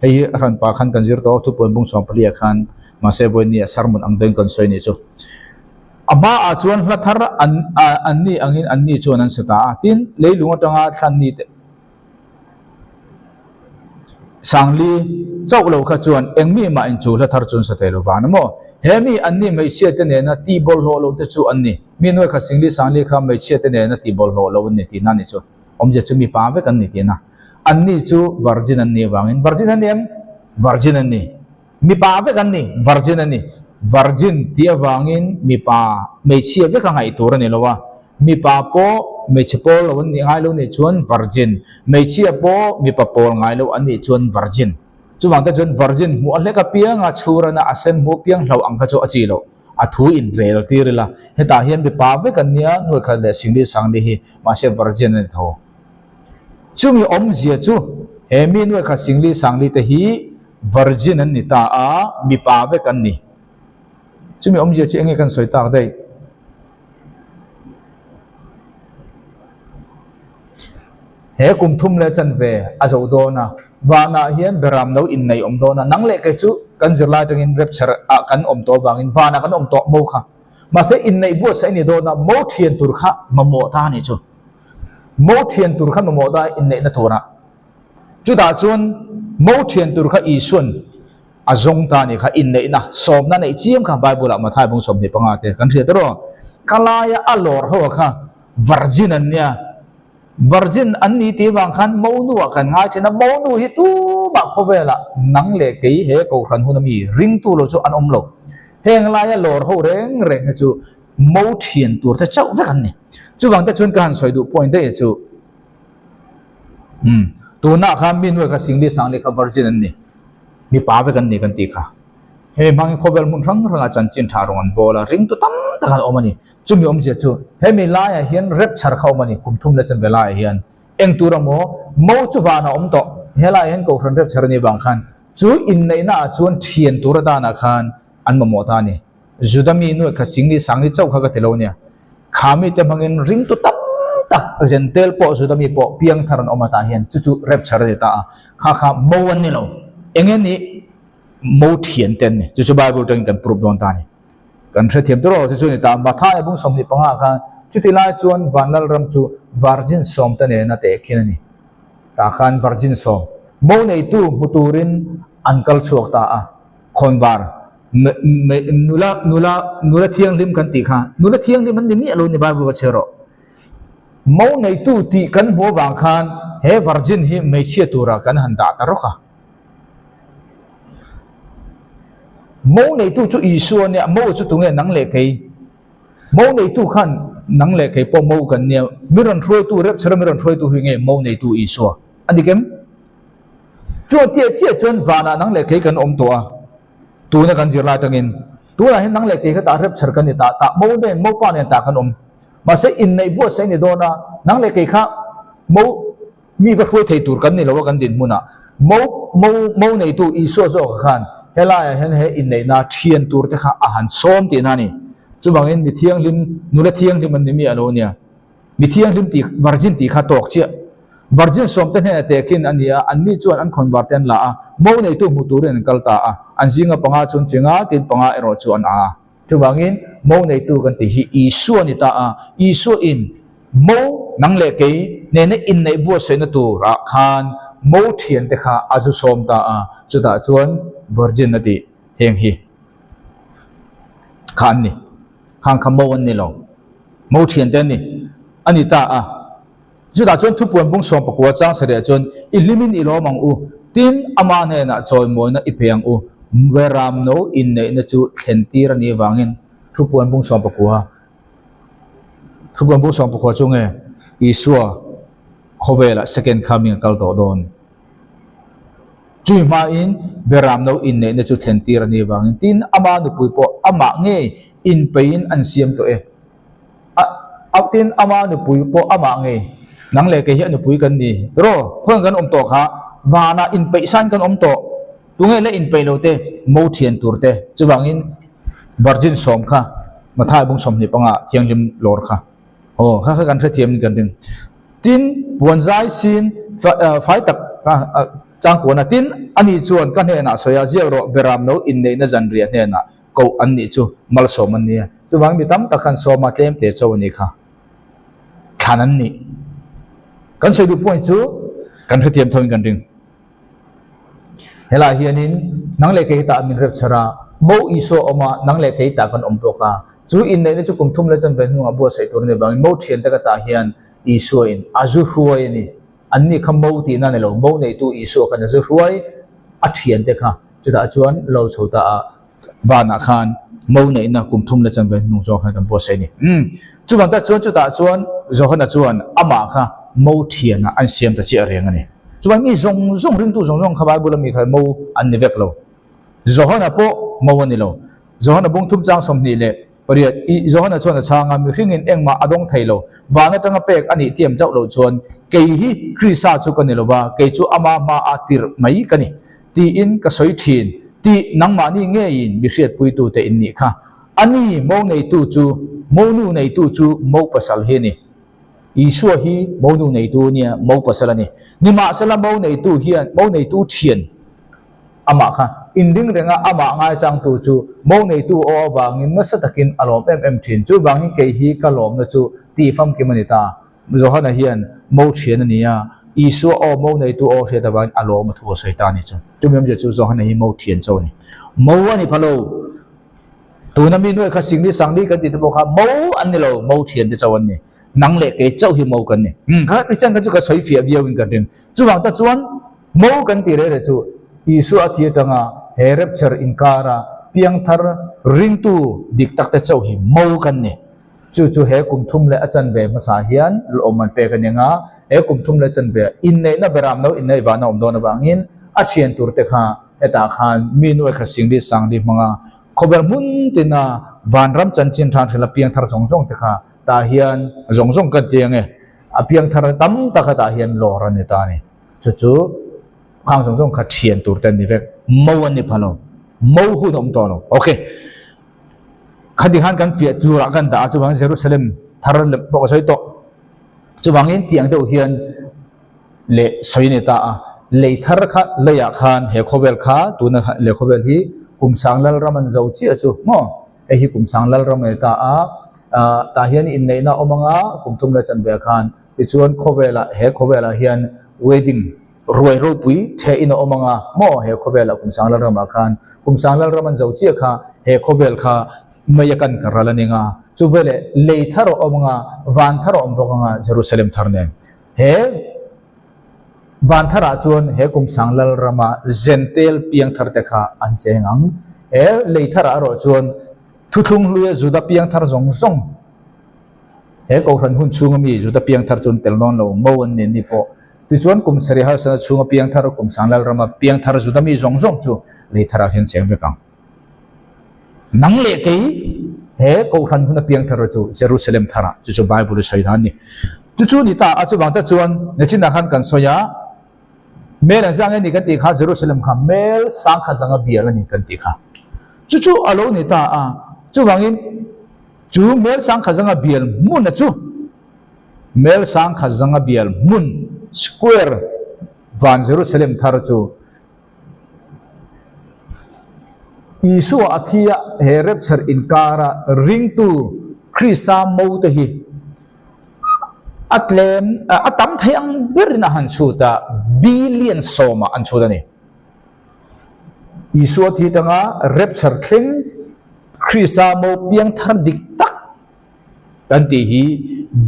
hei hi a hranpa khan kan zir tawh a, thupuan bung 14 ah khan mahse vawinia sermon ang deuhin kan sawi a nih chu. A hmaah chuan hla thar an an ni angin an ni chuan an sa ta a, tin leilung atanga thlan ni te Sangli chauh lo kha chuan eng mi mah in chu hla thar chu an sa thei lo vang maw? He mi an ni hmeichhia te nena tih bawlhhlawh lo te chu an ni. Mi nuai khat Singli Sangli kha hmeichhia te nena tih bawlhhlawh lo an ni tihna a ni chu. Awmzia chu mipa vek an ni tihna. An ni chu virgin an ni avangin virgin an ni em? Virgin an ni. Mipa vek an ni, virgin an ni. Virgin tih avangin mipa hmeichhia vek a ngaih tur a ni lo a. Mipa pawh hmeichhe pawl lo an nih ngai lo nih chuan virgin, hmeichhia pawh mipa pawl ngai lo an nih chuan virgin. Chuvang te chuan virgin hmuh a hlek apianga chhurana a sen hmuh piang hlo ang kha chu a chi loh. A thu in rel tir ila. Hetah hian mipa vek an nia, nuai khat leh singli sangli hi mahse virgin a ni tho. Chumi awmzia chu he mi nuai khat singli sangli te hi Virgin an ni ta a, mipa vek an ni. Chumi awmzia chu enge kan sawi tak daih? He kum thum leh chanve a zo dawn a, vanah hian beram lo inneih awm dawn a, nang leh kei chu kan zirlai atangin rapture ah kan awm tawh avangin vanah kan awm tawh mo kha. Mahse inneih buatsaih a ni dawn a, mo thian tur kha mamawh ta a nih chu. Mo thian tur kha mamawh ta inneihna turah. Chutah chuan mo thian tur kha Isuan a zawng ta a nih kha, inneihna, sawmna neih chiam kha Bible-ah Mathai bung 25 te kan hriat erawh. Ka laia a lawr ho kha virgin an nia. Virgin an ni tih vang khan Monu ah kan ngai thin a, Monu hi tumah khawvelah nang leh kei he kohhran hun ami ringtu lo chu an awm lo. Heng laia lawr ho reng reng hi chu Mo thian tur te chauh vek an ni. Chuvang te chuan ka han sawi duh point daih chu umm tunah khan mi nuai kha Singli Sangli kha Virgin an ni, mipa vek an ni kan tih kha. Hemi hmangin khawvel hmun hrang hrangah chanchin tha rawn an bawl a, ringtu tam tak an awm a ni. Chumi awmzia chu hemi laiah hian rapture kha awm a ni, kum thum leh chanve laiah hian. Eng tur emaw mo chu van a awm tawh, he laiah hian kohhran rapture a nih vang khan chu inneihna ah chuan thian tur atanah khan an mamawh ta a ni. Juda mi nuaih kha Singli Sangli chauh kha ka ti lo nia. Kha mite hmangin ringtu tam tak Zentel pawh Juda mi pawh piangthar an awm atah hian chu chu rapture a ni ta a, kha kha mo an ni lo. Enge nih? Mo thian te an ni. Chu chu Bible atangin kan proof dawn ta a ni. Kan hrethiam tur erawh chu chu a ni ta. Mathaia bung 25 khan chuti lai chuan Vanlalram chu virgin sawm te nena tehkhin a ni. Tah khan virgin sawm mo neitu hmu turin an kal chhuak ta a. Khawnvar nula nula nula thianghlim kan tih kha nula thianghlim an ni miah lo ni Bible ka chhiar rawh. Mo neitu tih kan hmuh avang khan he virgin hi hmeichhia turah kan han dah ta rawk a. Mo neitu chu Isua nia, mo chu tunge nang leh kei? Mo neitu khan nang leh kei pawh mo kan nia, mi rawn hruaitu, Repchara mi rawn hruaitu hi nge mo neitu Isua? A dik em? Chuan chiah chiah chuan vanah nang leh kei kan awm tawh a, tuna kan zir lai atangin tunah hian nang leh kei kha tah Repchar kan ni ta, tah mo nen, mo pa nen tah kan awm. Mahse inneih buatsaih ni dawn a, nang leh kei kha mo Mi va hruai thei tur kan ni lo a kan dinhmunah mo mo mo neitu Isua zawk khan helaiah hian he inneihna thian tur te kha a han sawm tihna a ni. Chuvangin mi thianghlim, nula thianghlim an ni mi a lo nia. Mi thianghlim tih virgin tih kha tawk chiah. Virgin sawmte hnenah tehkhin a ni a, anni chuan an khawnvar te an la a, mo neitu hmu turin an kal ta a, an zinga panga chuan finga tin panga erawh chu an a. Chuvangin, mo neitu kan tih hi Isua a ni ta a, Isua in mo nang leh kei nena inneih buatsaihna turah khan mo thiante kha a zu sawm ta a, chutah chuan virgin a tih heng hi kha an ni, khang kha mo an ni lo, mo thiante an ni, a ni ta a. Chutah chuan thupuan bung 19 chang sarih ah chuan i hlimin i lawm ang u, tin ama hnenah chawimawina i pe ang u, Beram no inneihna chu thlen tir a nih avangin thupuan bung 19 thupuan bung 19 chu nge Isua khawvelah second coming a kal tawh dawn. Chui hmain Beram no inneihna chu thlen tir a nih avangin tin ama nupui pawh amah ngei inpeiin an siam tawh e. A a tin ama nupui pawh amah ngei nang leh kei hi a nupui kan ni ro khawiah kan awm tawh kha vanah inpeih sain kan awm tawh tunge la inpeih lo te mo thian tur te chuvangin virgin sawm kha Mathai bung 25 thianghlim lawr kha aw kha kha kan hrethiam in kan ring tin puan zai sin fai tak changkuana tin ani chuan ka hnenah sawi a ziak rawh beram no inneihna zanriah hnenah koh an nih chu malsawm an nia. Chuvang mi tam tak khan sawma tlem te cho a nih kha. Thlan an nih. Kan sawi duh point chu kan hrethiam tho in kan ring. Helai hianin nang leh kei tah min rep chhar a, Mo Isua awm a, nang leh kei tah kan awm bawk a. Chu inneihna chu kum thum leh chanve hnungah buatsaih tur a nih vangin Mo thiante ka tah hian Isua in a zu hruai a ni. An nih kha Mo tihna a ni lo, Mo neitu Isua khan a zu hruai a thiante kha. Chutah chuan lo chho ta a. Vanah khan mo neihna kum thum leh chanve hnung zawng khan kan buatsaih a ni. Umm. Chuvang tak chuan chutah chuan Johana chuan amah kha mo thianah an siam ta chiah reng a ni. Chuvang mi zawng zawng ringtu zawng zawng kha Bible a mi kha mo an ni vek lo. Johana pawh mo a ni lo. Johana bung thum chang 28 i Johana chuan a chhang a, mihringin engmah a dawng thei lo. Van atanga pek a nih tiam chauh loh chuan kei hi Krista chu ka ni lo va, kei chu ama hmaa tirh mai ka ni. Tiin ka sawi thin tih nangmahni ngeiin mi hriatpuitute in nih kha. A ni, mo neitu chu, monu neitu chu mo pasal hi a ni. Isua hi monu neitu nia mo pasal a ni. Nimahsela mo neitu hian mo neitu thian amah kha inring renga amah ngaichangtu chu mo neitu aw avangin nasa takin a lawm em em thin. Chuvangin kei hi ka lawmna chu tih famkim a ni ta. Johana hian mo thian a ni a, Isua aw mo neitu aw hriat avangin a lawm a thu a sawi ta a ni chu. Chumi awmzia chu Johana hi mo thian chauh a ni. Mo a ni pha lo. Tuna mi nuai kha Singli Sangli kan tih te pawh kha mo an ni lo, mo thian te chauh an ni. Nang leh kei chauh hi mo kan ni. Kha Christian kha chu ka sawi fiah viau in kan ring. Chuvang ta chuan mo kan tih reh reh chu Isua a thi atanga he rapture inkara piangthar ringtu dik tak te chauh hi mo kan ni. Chu chu he kum thum leh a chanve hmasa hian lawm an pek a ni anga, he kum thum leh chanve ah inneihna beram lo inneih vahna awm dawn avangin a thian tur te kha hetah khan mi nuai kha singli sangli hmanga khawvel hmun tina vanram chanchin than hrela piangthar zawng zawng te kha tah hian zawng zawng kan ti ange, a piangthar tam tak kha tah hian lawr a ni ta a ni. Chu chu khang zawng zawng kha thian tur te an ni vek, mo an ni pha lo, mo hun a awm tawh lo. Ok. Khati khan kan fiah turah kan dah a, chuvangin Jerusalem thar lem pawh ka sawi tawh. Chuvangin tiang deuh hian leh sawi a ni ta a, lei thar kha leiah khan he khawvel kha tuna lei khawvel hi kum sang lal ram an zo chiah chu maw? Hei hi kum sang lal ram a ni ta a, tah hian inneihna a awm anga kum thum leh chanve ah khan tichuan khawvelah he khawvelah hian wedding Ruai ropui ṭheh in a awm anga maw he khawvelah kum sang lal ramah khan kum sang lal ram an zo chiah kha he khawvel kha mei a kan ka ral a ning a, chu veleh lei thar a awm anga van thar a awm bawk anga Jerusalem thar nen he van tharah chuan he kum sang lal rama Zentel piang thar te kha an cheng ang. He lei tharah erawh chuan thuthlung hluia Juda piang thar zawng zawng He Kohhran hun chhunga mi Juda piangthar chu an tel dawn lo, Mo an nen ni pawh. Tichuan kum sarih harsatna chhunga piangthar, kum sang Lalrama piangthar Juda mi zawng zawng chu lei tharah hian cheng vek ang. Nang leh kei he Kohhran huna piangthar chu Jerusalem tharah, chu chu Bible i sawi dan a ni. Chu chu ni ta a, chuvang tak chuan Nechinah khan kan sawi a, Mel an zang e ni kan tih kha Jerusalem kha mel sangkhat zanga bial a ni kan tih kha. Chu chu a lo ni ta a, chuvangin, Chu mel sangkhat zanga bial hmun a chu mel sangkhat zanga bial hmun square van Jerusalem thar chu Isua a thi a he rapture inkara ringtu Krista mo te hi a tlem a tam thei ang berin a han chhut a billion sawmah an chhut a ni. Isua thi tanga rapture thleng Krista mo piang thar dik tak kan tih hi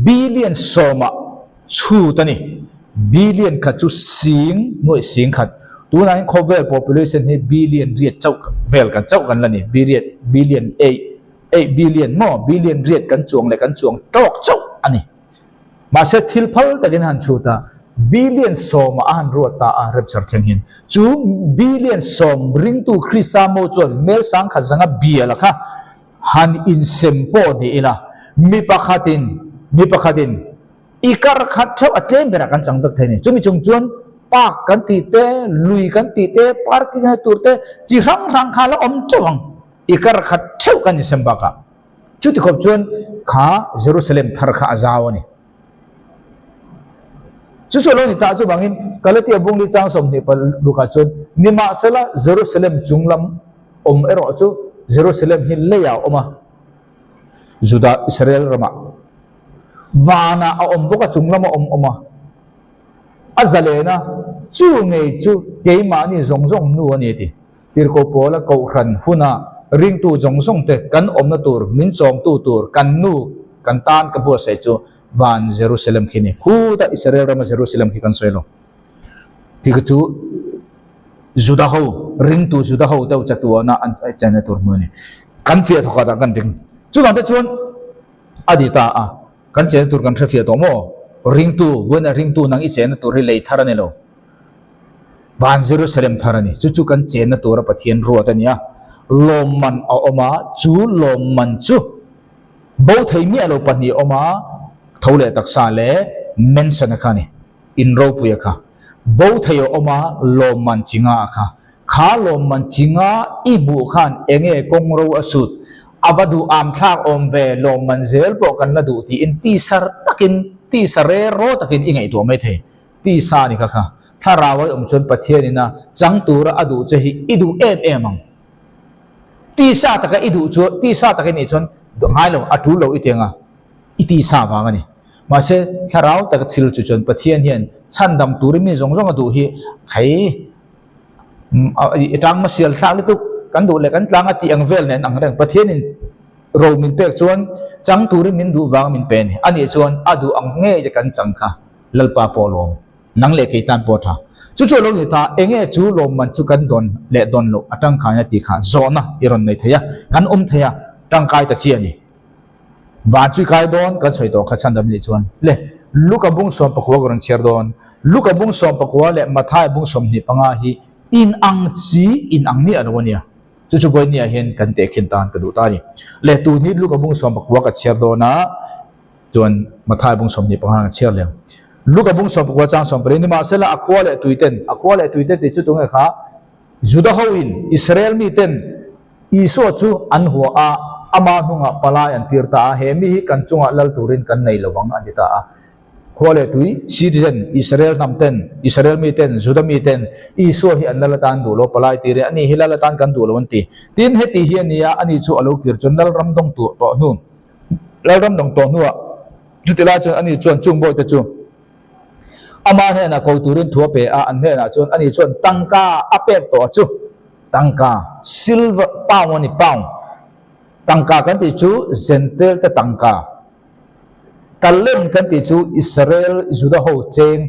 billion sawmah chhut a ni. Billion khat chu sing nuaih sing khat. Tunah hian khawvel population hi billion riat chauh vel kan chauh kan la ni. Billion billion eight eight billion maw billion riat kan chuang leh kan chuang tawk chauh a ni. Mahse thil phal takin a han chhut a, billion sawmah a han ruat ta a rapture thleng hin. Chu billion sawm ringtu Krista mo chuan mel sangkhat zanga bial a kha han insem pawh ni ila, mi pakhatin mi pakhatin i kar khat theuh a tlem berah kan chang vek thei a ni. Chumi chung chuan park kan tih te, lui kan tih te, parking na tur te chi hrang hrang kha la awm teuh ang, i kar khat theuh kan insem bakah. Chuti khawp chuan kha Jerusalem thar kha a zau a ni. Chu chu a lo ni ta chuvangin Galatia bungli chang 20 lukah chuan nimahsela Jerusalem chung lam awm erawh chu Jerusalem hi leiah a awm a, Juda Israel ramah vanah a awm bawk a, chung lama awm awm a, a zalen a, chu ngei chu keimahni zawng zawng nu a ni a ti. Tirhkoh Paula kohhran huna ringtu zawng zawng te kan awmna tur, min chawmtu tur, kan nu, kan tan ka buatsaih chu van Jerusalem khi ni. Khuta Israel rama Jerusalem khi kan sawi lo. Ti kha chu Juda ho, ringtu Juda ho deuh chatuana an chenna tur hmun a ni. Kan fiah thawk ah kan ring. Chuvang te chuan a ni ta a, kan chenna tur kan hre fiah tawh maw? Ringtu, vawiin a ringtu nang i chenna tur hi lei thar a ni lo. Van Jerusalem thar a ni. Chu chu kan chenna tura Pathian ruat a ni a. Lawmman a awm a, chu lawmman chu bo thei miah lo pahnih a awm a, tho leh taksa leh mansion a kha a ni, in ropui a kha. Bo thei a awm a, lawmman chi nga a kha. Kha lawmman chi nga i hmuh khan enge kawng ro a sut, a va duh am thlak awm ve, lawmman zel pawh kan la duh tiin tisar takin, tisa re raw takin i ngaihtuah mai thei. Tisa a ni kha kha. Thlarau a awm chuan Pathian ina chang tura a duh che hi i duh em em ang. Tisa taka i duh chuan, tisa taka i nih chuan ngai lo, a tul lo i ti ang a, i tisa vang a ni. Mahse, thlarau taka thil chu chuan Pathian hian chhandam turin mi zawng zawng a duh hi hei i tang hmasial thlak lutuk, kan duh leh kan tlang a tih ang vel nen ang reng. Pathianin. Ro min pek chuan chang turin min duh vang min pe a ni. Anih chuan a duh ang ngei te kan chang kha Lalpa pawh lawm, nang leh kei tan pawh tha. Chu chu a lo ni ta, enge chu lawmman chu kan dawn leh dawn loh a tangkaina tih kha zawhna i rawn nei thei a, kan awm thei a, tangkai ta chi a ni. Van chu i kai dawn kan sawi tawh kha chhandam nih chuan le Luka bung 14 ka rawn chhiar dawn. Luka bung 19 leh Mathai bung 25 hi inang chi inang miah lo a nia. Chu chu vawinia hian kan tehkhin tan ka duh ta a ni. Le tun hi Luka bung 19 ka chhiar dawn a, chuan Mathai bung 25 ka chhiar leh ang. Luka bung 19 chang 14 nimahsela a khua leh tuiten, a khua leh tuite tih chu tunge kha Juda hoin Israel miten Isua chu an hua a, ama hnungah palai an tir ta a, he mi hi kan chungah lal turin kan nei lo ang an ti ta a. Khua leh tui, citizen, Israel hnam ten, Israel mi ten, Juda mi ten Isua hi an lal atan duh lo, palai tir e, ani hi lal atan kan duh lo an ti. Tin, heti hi a ni a, ani chu a lo kir chuan Lalram dawng tuah tawh hnu, Lalram dawng tawh hnuah chuti lai chuan ani chuan chung bawihte chu ama hnenah ko turin thu a pe a, an hnenah chuan ani chuan tangka a pek tawh a chu, tangka, silver, pound a ni, pound, tangka kan tih chu Zentel te tangka. Talent kan tih chu Israel Juda ho cheng,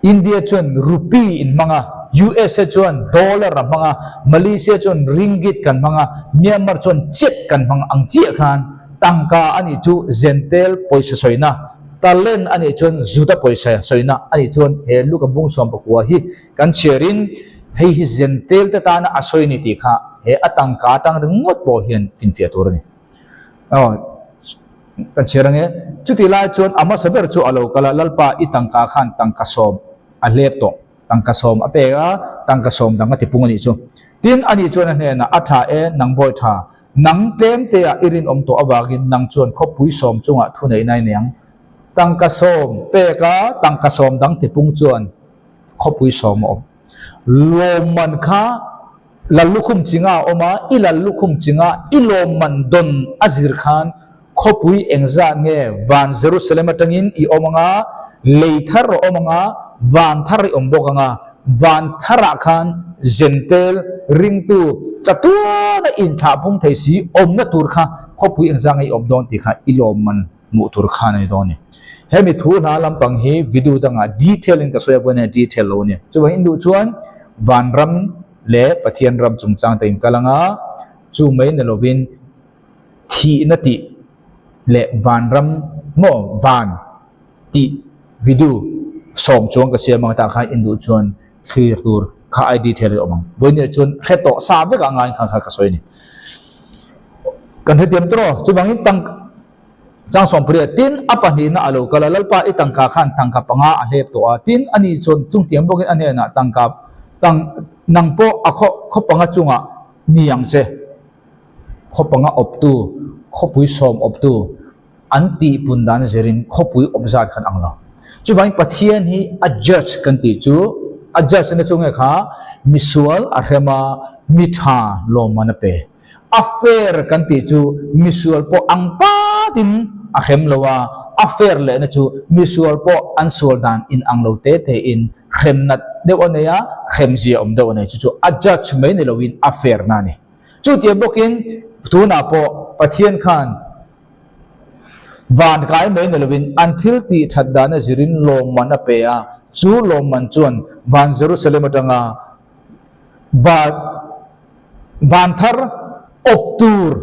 India chuan Rupee in hmang a, USA chuan Dollar a hmang a, Malaysia chuan Ringgit kan hmang a, Myanmar chuan Kyat kan hmang ang chiah khan tangka a nih chu Zentel pawisa sawina, Talent a nih chuan Juda pawisa sawina a nih chuan he Luka bung 19 hi kan chhiarin hei hi Zentel te tana a sawi a ni tih kha he a tangka atang ringawt pawh hian finfiah tur a ni. Aw, kan chhiar ange. Chutih lai chuan a hmasa ber chu a lo kal a, Lalpa i tangka khan tangka sawm a hlep tawh, tangka sawm a pek a, tangka sawm dang a tipung a nih chu. Tin, ani chuan a hnenah, A tha e, nang bawi tha, nang tlem teah i rinawm tawh avangin nang chuan khawpui sawm chungah thu neih nai nei ang. Tangka sawm pek a, tangka sawm dang tipung chuan khawpui sawm a awm. Lawmman kha Lal lukhum chinga a awm a, i lal lukhum chinga i lawmman dawn a zir khan khawpui engzah nge van Jerusalem atangin i awm anga, lei thar a awm anga, van thar i awm bawk anga, van tharah khan Zentel ringtu chatuana inthahpung thei si awmna tur kha khawpui engzah nge i awm dawn tih kha i lawmman hmuh tur khan a ni dawn a ni. Hemi thu hla lampang hi video dangah detail in ka sawi a vawiin hian detail lo a ni. Chuvang in duh chuan vanram leh Pathian ram chungchang te in kal anga chu mai ni lovin thihna tih leh vanram maw van tih video sawm chuang ka siam ang tah khan in duh chuan thlir tur kha ai detail in awm ang. Vawiin ah chuan hre tawh sa vek a ngaiin khan kha ka sawi a ni. Kan hrethiam tur aw chuvangin tang Chang 18, Tin, a pahnihna a lo kal a, Lalpa i tangka khan tangka panga a hlep tawh a, tin, ani chuan chungtiang bawkin a hnenah tangka tang nang pawh a khaw khaw panga chungah ni ang che. Khaw panga awptu, khawpui sawm awptu an tihpun dan zirin khawpui awp zat khan ang lo. Chuvangin Pathian hi a judge kan tih chu, a judge na chu nge kha misual a hrem a, mi tha lawmman a pe. A fair kan tih chu misual pawh ang patin a hrem lo a, a fair lehna chu misual pawh an sual dan in ang lo te te in hrem nat deuh a nei a, hrem zia awm deuh a nei. Chu chu a judge mai ni loin a fair na a ni. Chutiang bawkin tunah pawh Pathian khan van kai mai ni loin an thil tih that dana zirin lawmman a pe a, chu lawmman chuan van Jerusalem atanga van Van thar awp tur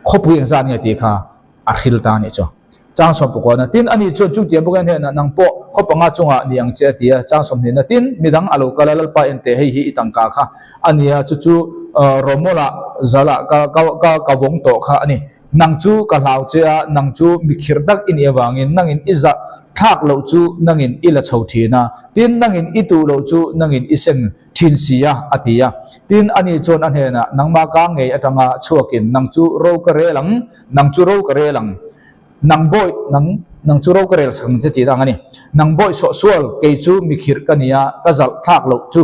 khawpui engzat nge tih kha a hril ta a nih chu. Chang 19 na tin ani chuan chutiang bawk hian hnenah nang pawh khaw panga chungah ni ang che a ti a. Chang 20 na tin midang a lo kal a Lalpa en teh hei hi i tangka kha a nia chu chu Romawla zalah ka ka ka ka vawng tawh kha a ni. Nang chu ka hlau che a nang chu mikhir tak i nih avangin nangin i zah thlak loh chu nangin i la chho thin a. Tin nangin i tuh loh chu nangin i seng thin si a, a ti a. Tin, ani chuan a hnenah, Nangmah ka ngei atanga chhuakin nang chu ro ka rel ang, nang chu ro ka rel ang, nang bawi, nang, nang chu ro ka rel sak ang che tih dang a ni. Nang bawi sawh sual, kei chu mikhirh ka ni a, ka zalh thlak loh chu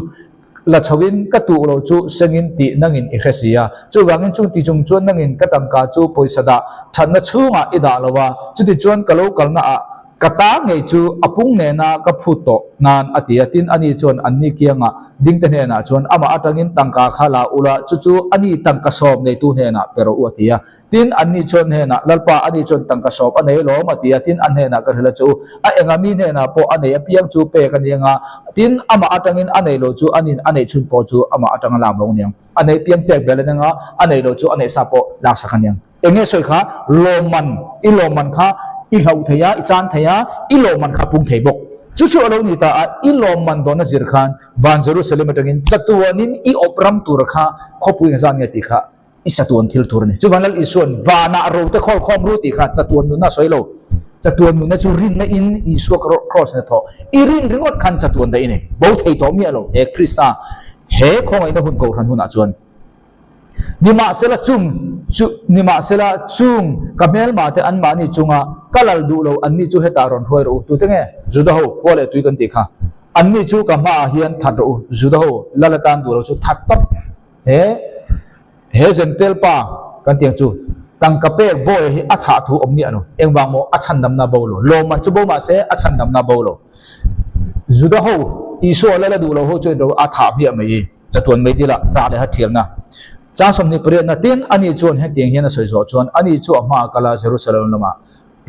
la chhoin ka tuh loh chu sengin tih nangin i hre si a. Chuvangin chung ti chung chuan nangin ka tangka chu pawisa dah thatna chhungah i dah lo a, chutichuan ka lo kalnaah. Ka ta ngei chu a pung nena ka phut tawh nan a ti a. Tin, ani chuan anni kianga dingte hnenah chuan amah atangin tangka kha la ula, chu chu ani tangka sawm neitu hnenah pe rawh u a ti a. Tin, anni chuan hnenah, Lalpa, ani chuan tangka sawm a nei lawm a ti a. Tin, a hnenah ka hrilh a che u, a enga mi hnenah pawh a nei apiang chu pek a ni anga, tin, amah atangin a nei lo chu anin a neih chhun pawh chu amah atanga lak lo aniang. A neih piang pek bel a ni anga, a nei lo chu a neih sa pawh laksak a niang. Eng nge sawi kha? Lawmman, i lawmman kha i hlauh thei a, i chan thei a, i lawmman kha pung thei bawk. Chu chu a lo ni ta a, i lawmman dawnna zir khan van Jerusalem atangin chatuanin i awp ram tur kha khawpui engzat nge tih kha i chatuan thil tur a ni. Chuvan Lal Isua'n vanah rote khawl khawm ru tih kha chatuan nunna a sawi lo. Chatuan nunna chu rinna in Isua kraws in a thawh. I rin ringawt khan chatuan daih a ni. Bo thei tawh miah lo he Krista he khawngaihna hun kohhran hunah chuan. Nimahsela chung chu nimahsela chung ka hmelmah te anmahni chunga ka lal duh lo anni chu hetah rawn hruai rawh u. Tute nge? Juda ho khua leh tui kan tih kha. Anni chu ka hmaah hian that rawh u. Juda ho lal atan duh lo chu that tawp. He he Zentel pa kan tih ang chu tangka pek bawi hi a thah thu awm miah lo. Engvang maw a chhandamna bo lo. Lawmman chu bo mahse a chhandamna bo lo. Juda ho Isua lal a duh lo ho chu a thah hmiah mai i. Chatuan mai dila tah leh hathialna chang 28na tin ani chuan hetiang hian a sawi zawh chuan ani chu a hmaah kal a Jerusalem lamah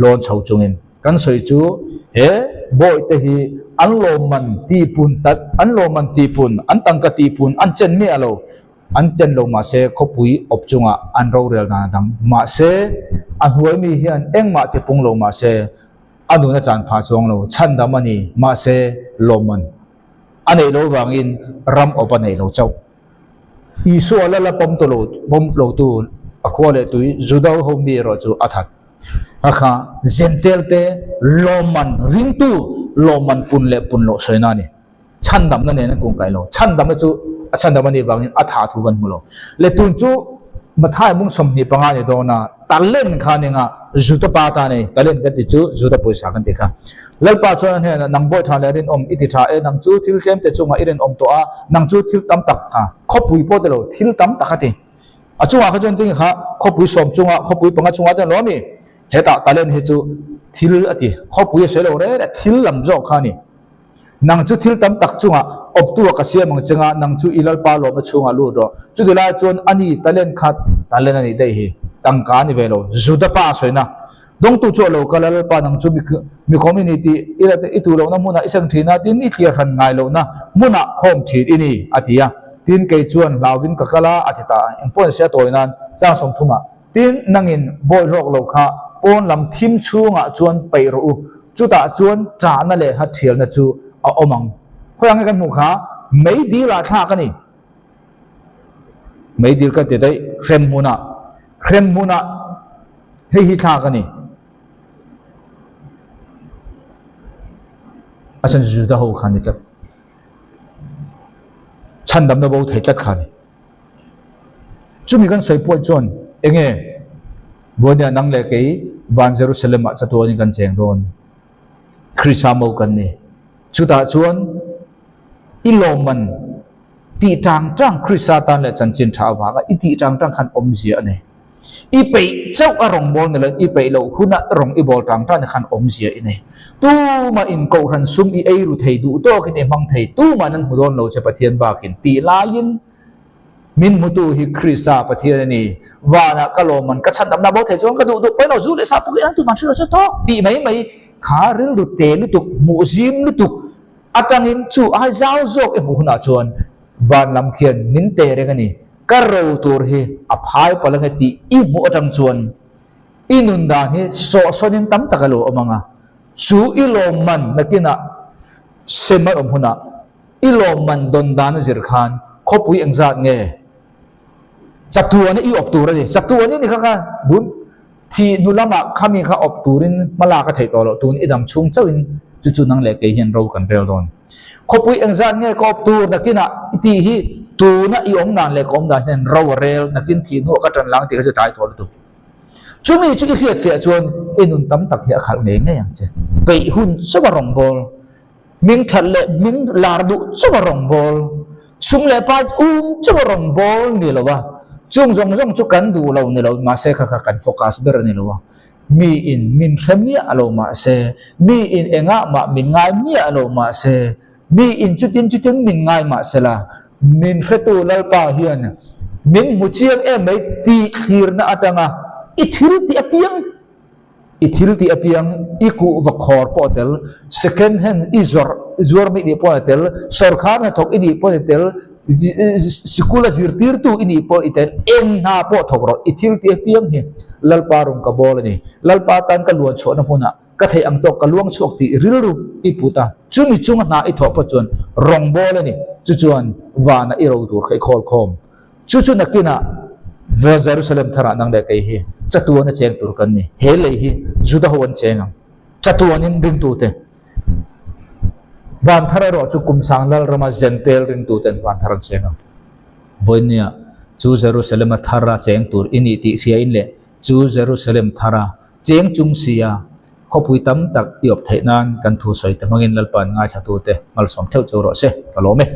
lawn chho chungin kan sawi chu he bawihte hi an lawmman tihpun tat an lawmman tihpun an tangka tihpun an chen miah lo an chen lo mahse khawpui awp chungah an rorel dan a dang mahse a hnuai mi hian engmah tipung lo mahse a nun a chan phah chuang lo chhandam a ni mahse lawmman A neih loh vangin ram awp a neih lo chauh. Isua lal a pawm tawh lo, pawm lo tu a khua leh tui Juda ho mi erawh chu a that. A kha Zentel te lawmman ringtu lawmman pun leh pun loh sawina a ni. Chhandamna nen an kungkaih lo. Chhandamna chu a chhandam a nih vangin a tha thu kan hmu lo. Le tun chu Mathai mung 25 ni dawn a, talent kha ning a, Juda pa ta nei, talent kan ti chu Juda pawisa kan ti kha. Lalpa chuan a hnenah, Nang bawi tha leh rinawm i ti tha e, nang chu thil tlem te chungah i rinawm tawh a, nang chu thil tam tak kha, khawpui pawh ti lo, thil tam tak a ti. A chungah kha chuan tinge kha khawpui sawm chungah, khawpui panga chungah te an lo a mi? Hetah talent hi chu thil a ti, khawpui a sawi lo reng reng, thil lam zawk kha a ni. Nang chu thil tam tak chungah awptu a ka siam ang chenga, nang chu i Lalpa lawmna chhungah lut rawh. Chuti lai chuan ani talent kha talent a nih daih hi, tangka a ni ve lo, Juda pa a sawina. Dawngtu chu a lo kal a, Lalpa nang chu mi khawm i ni tih i la i tuh lohna hmunah i seng thin a, tin i tlir hran ngai lohna hmunah khawm thin i ni, a ti a. Tin kei chuan hlauvin ka kal a, a ti ta a. Engpawh ni se a tawi nan chang 30ah. Tin, nangin bawi hlawk lo kha pawn lam thim chhungah chuan peih rawh u, chutah chuan ṭahna leh hathialna chu a awm ang. Khawi ang nge kan hmuh kha? Meidil ah thlak a ni. Meidil ka ti daih, hrem hmunah, hrem hmunah hei hi thlak a ni. A chhan chu Juda ho kha ni tlat. Chhandamna bo thei tlat kha a ni. Chumi kan sawi pawh chuan enge Vawinia nang leh kei van Jerusalem ah chatuanin kan cheng dawn. Krista mo kan ni. Chutah chuan i lawmman tih tang tang Krista tan leh chanchin tha avanga i tih tang tang khan awmzia a nei. I peih chauh a rawn bawl ni lo, i peih loh hunah rawn i bawl tang tang khan awmzia i nei. Tumah in kohhran sum i ei ru thei duh tawkin i hmang thei, tumah nan hmu dawn lo che Pathian bakin tih laiin min hmutu hi Krista Pathian a ni. Vanah ka lawmman ka chhandamna bo thei chuan ka duh duh pawi lo zu leh sa pawh hi an tumah hre lo che tawk tih mai mai kha rilru te lutuk, hmuh zim lutuk atangin chu ai zau zawk i hmuh hunah chuan van lam khian min te reng a ni. Ka ro tur hi a phai palh ange tih i hmuh atang chuan i nun dan hi sawhsawnin tam tak a lo awm ang a, chu i lawmman nakinah sem a awm hunah i lawmman dawn dan a zir khan khawpui engzat nge chatuana i awp tur a ni. Chatuan i ni kha kha bun thi hnu lamah khami kha awp turin hma lak a theih tawh loh tun i dam chhung chauhin chu chu nang leh kei hian ro kan rel dawn. Khawpui engzat nge ka awp tur nakinah i tih hi tuna i awm dan leh ka awm dan hian ro a rel nakin thih hnuah ka ṭan lang tih kha chu tlai tawh lutuk. Chumi chu i hriat fiah chuan i nun tam tak hi a khalh ngei ngei ang che. Peih hun chauh a rawngbâwl, hming ṭhat leh hming lar duh chauh a rawngbâwl, sum leh pai um chauh a rawngbâwl ni lo a, chung zawng zawng chu kan duh lo ni lo mahse kha kha kan focus ber a ni lo a. Mi in min hre miah lo mah se, mi in engah mah min ngai miah lo mah se, mi in chutin chutin min ngai mah se la, min hretu Lalpa hian min hmu chiang em mai tih thlirna atanga i thil tih apiang I thil tih apiang i kuh va khawr pawh a tel, second hand i zawrh zuar mai nih pawh a tel, sawrkhar hnathawk i nih pawh a tel, sikul a zirtirtu i nih pawh i tel, eng hna pawh thawk rawh. I thil tih apiang hi Lalpa rung ka bawl a ni. Lalpa tan ka luan chhuahna hmunah ka theih ang tawk ka luang chhuak tih rilru i put a, chumi chunga hna i thawh pawh chuan rawng bawl a ni. Chu chuan vanah i ro tur kha i khawl khawm. Chu chu nakinah Jerusalem tharah nang leh kei hi chatuan a cheng tur kan ni. He lei hi Juda ho an cheng ang. Chatuanin ringtute van thar erawh chu kum sang lal rama Zentel ringtuten van thar an cheng ang. Vawinia chu Jerusalem a thara cheng tur i nih tih hriain leh chu Jerusalem thara cheng chung sia khawpui tam tak i awp theih nan kan thu sawi te hmangin Lalpa'n ngaithlatute malsawm theuh chu rawh se. Ka lawm e.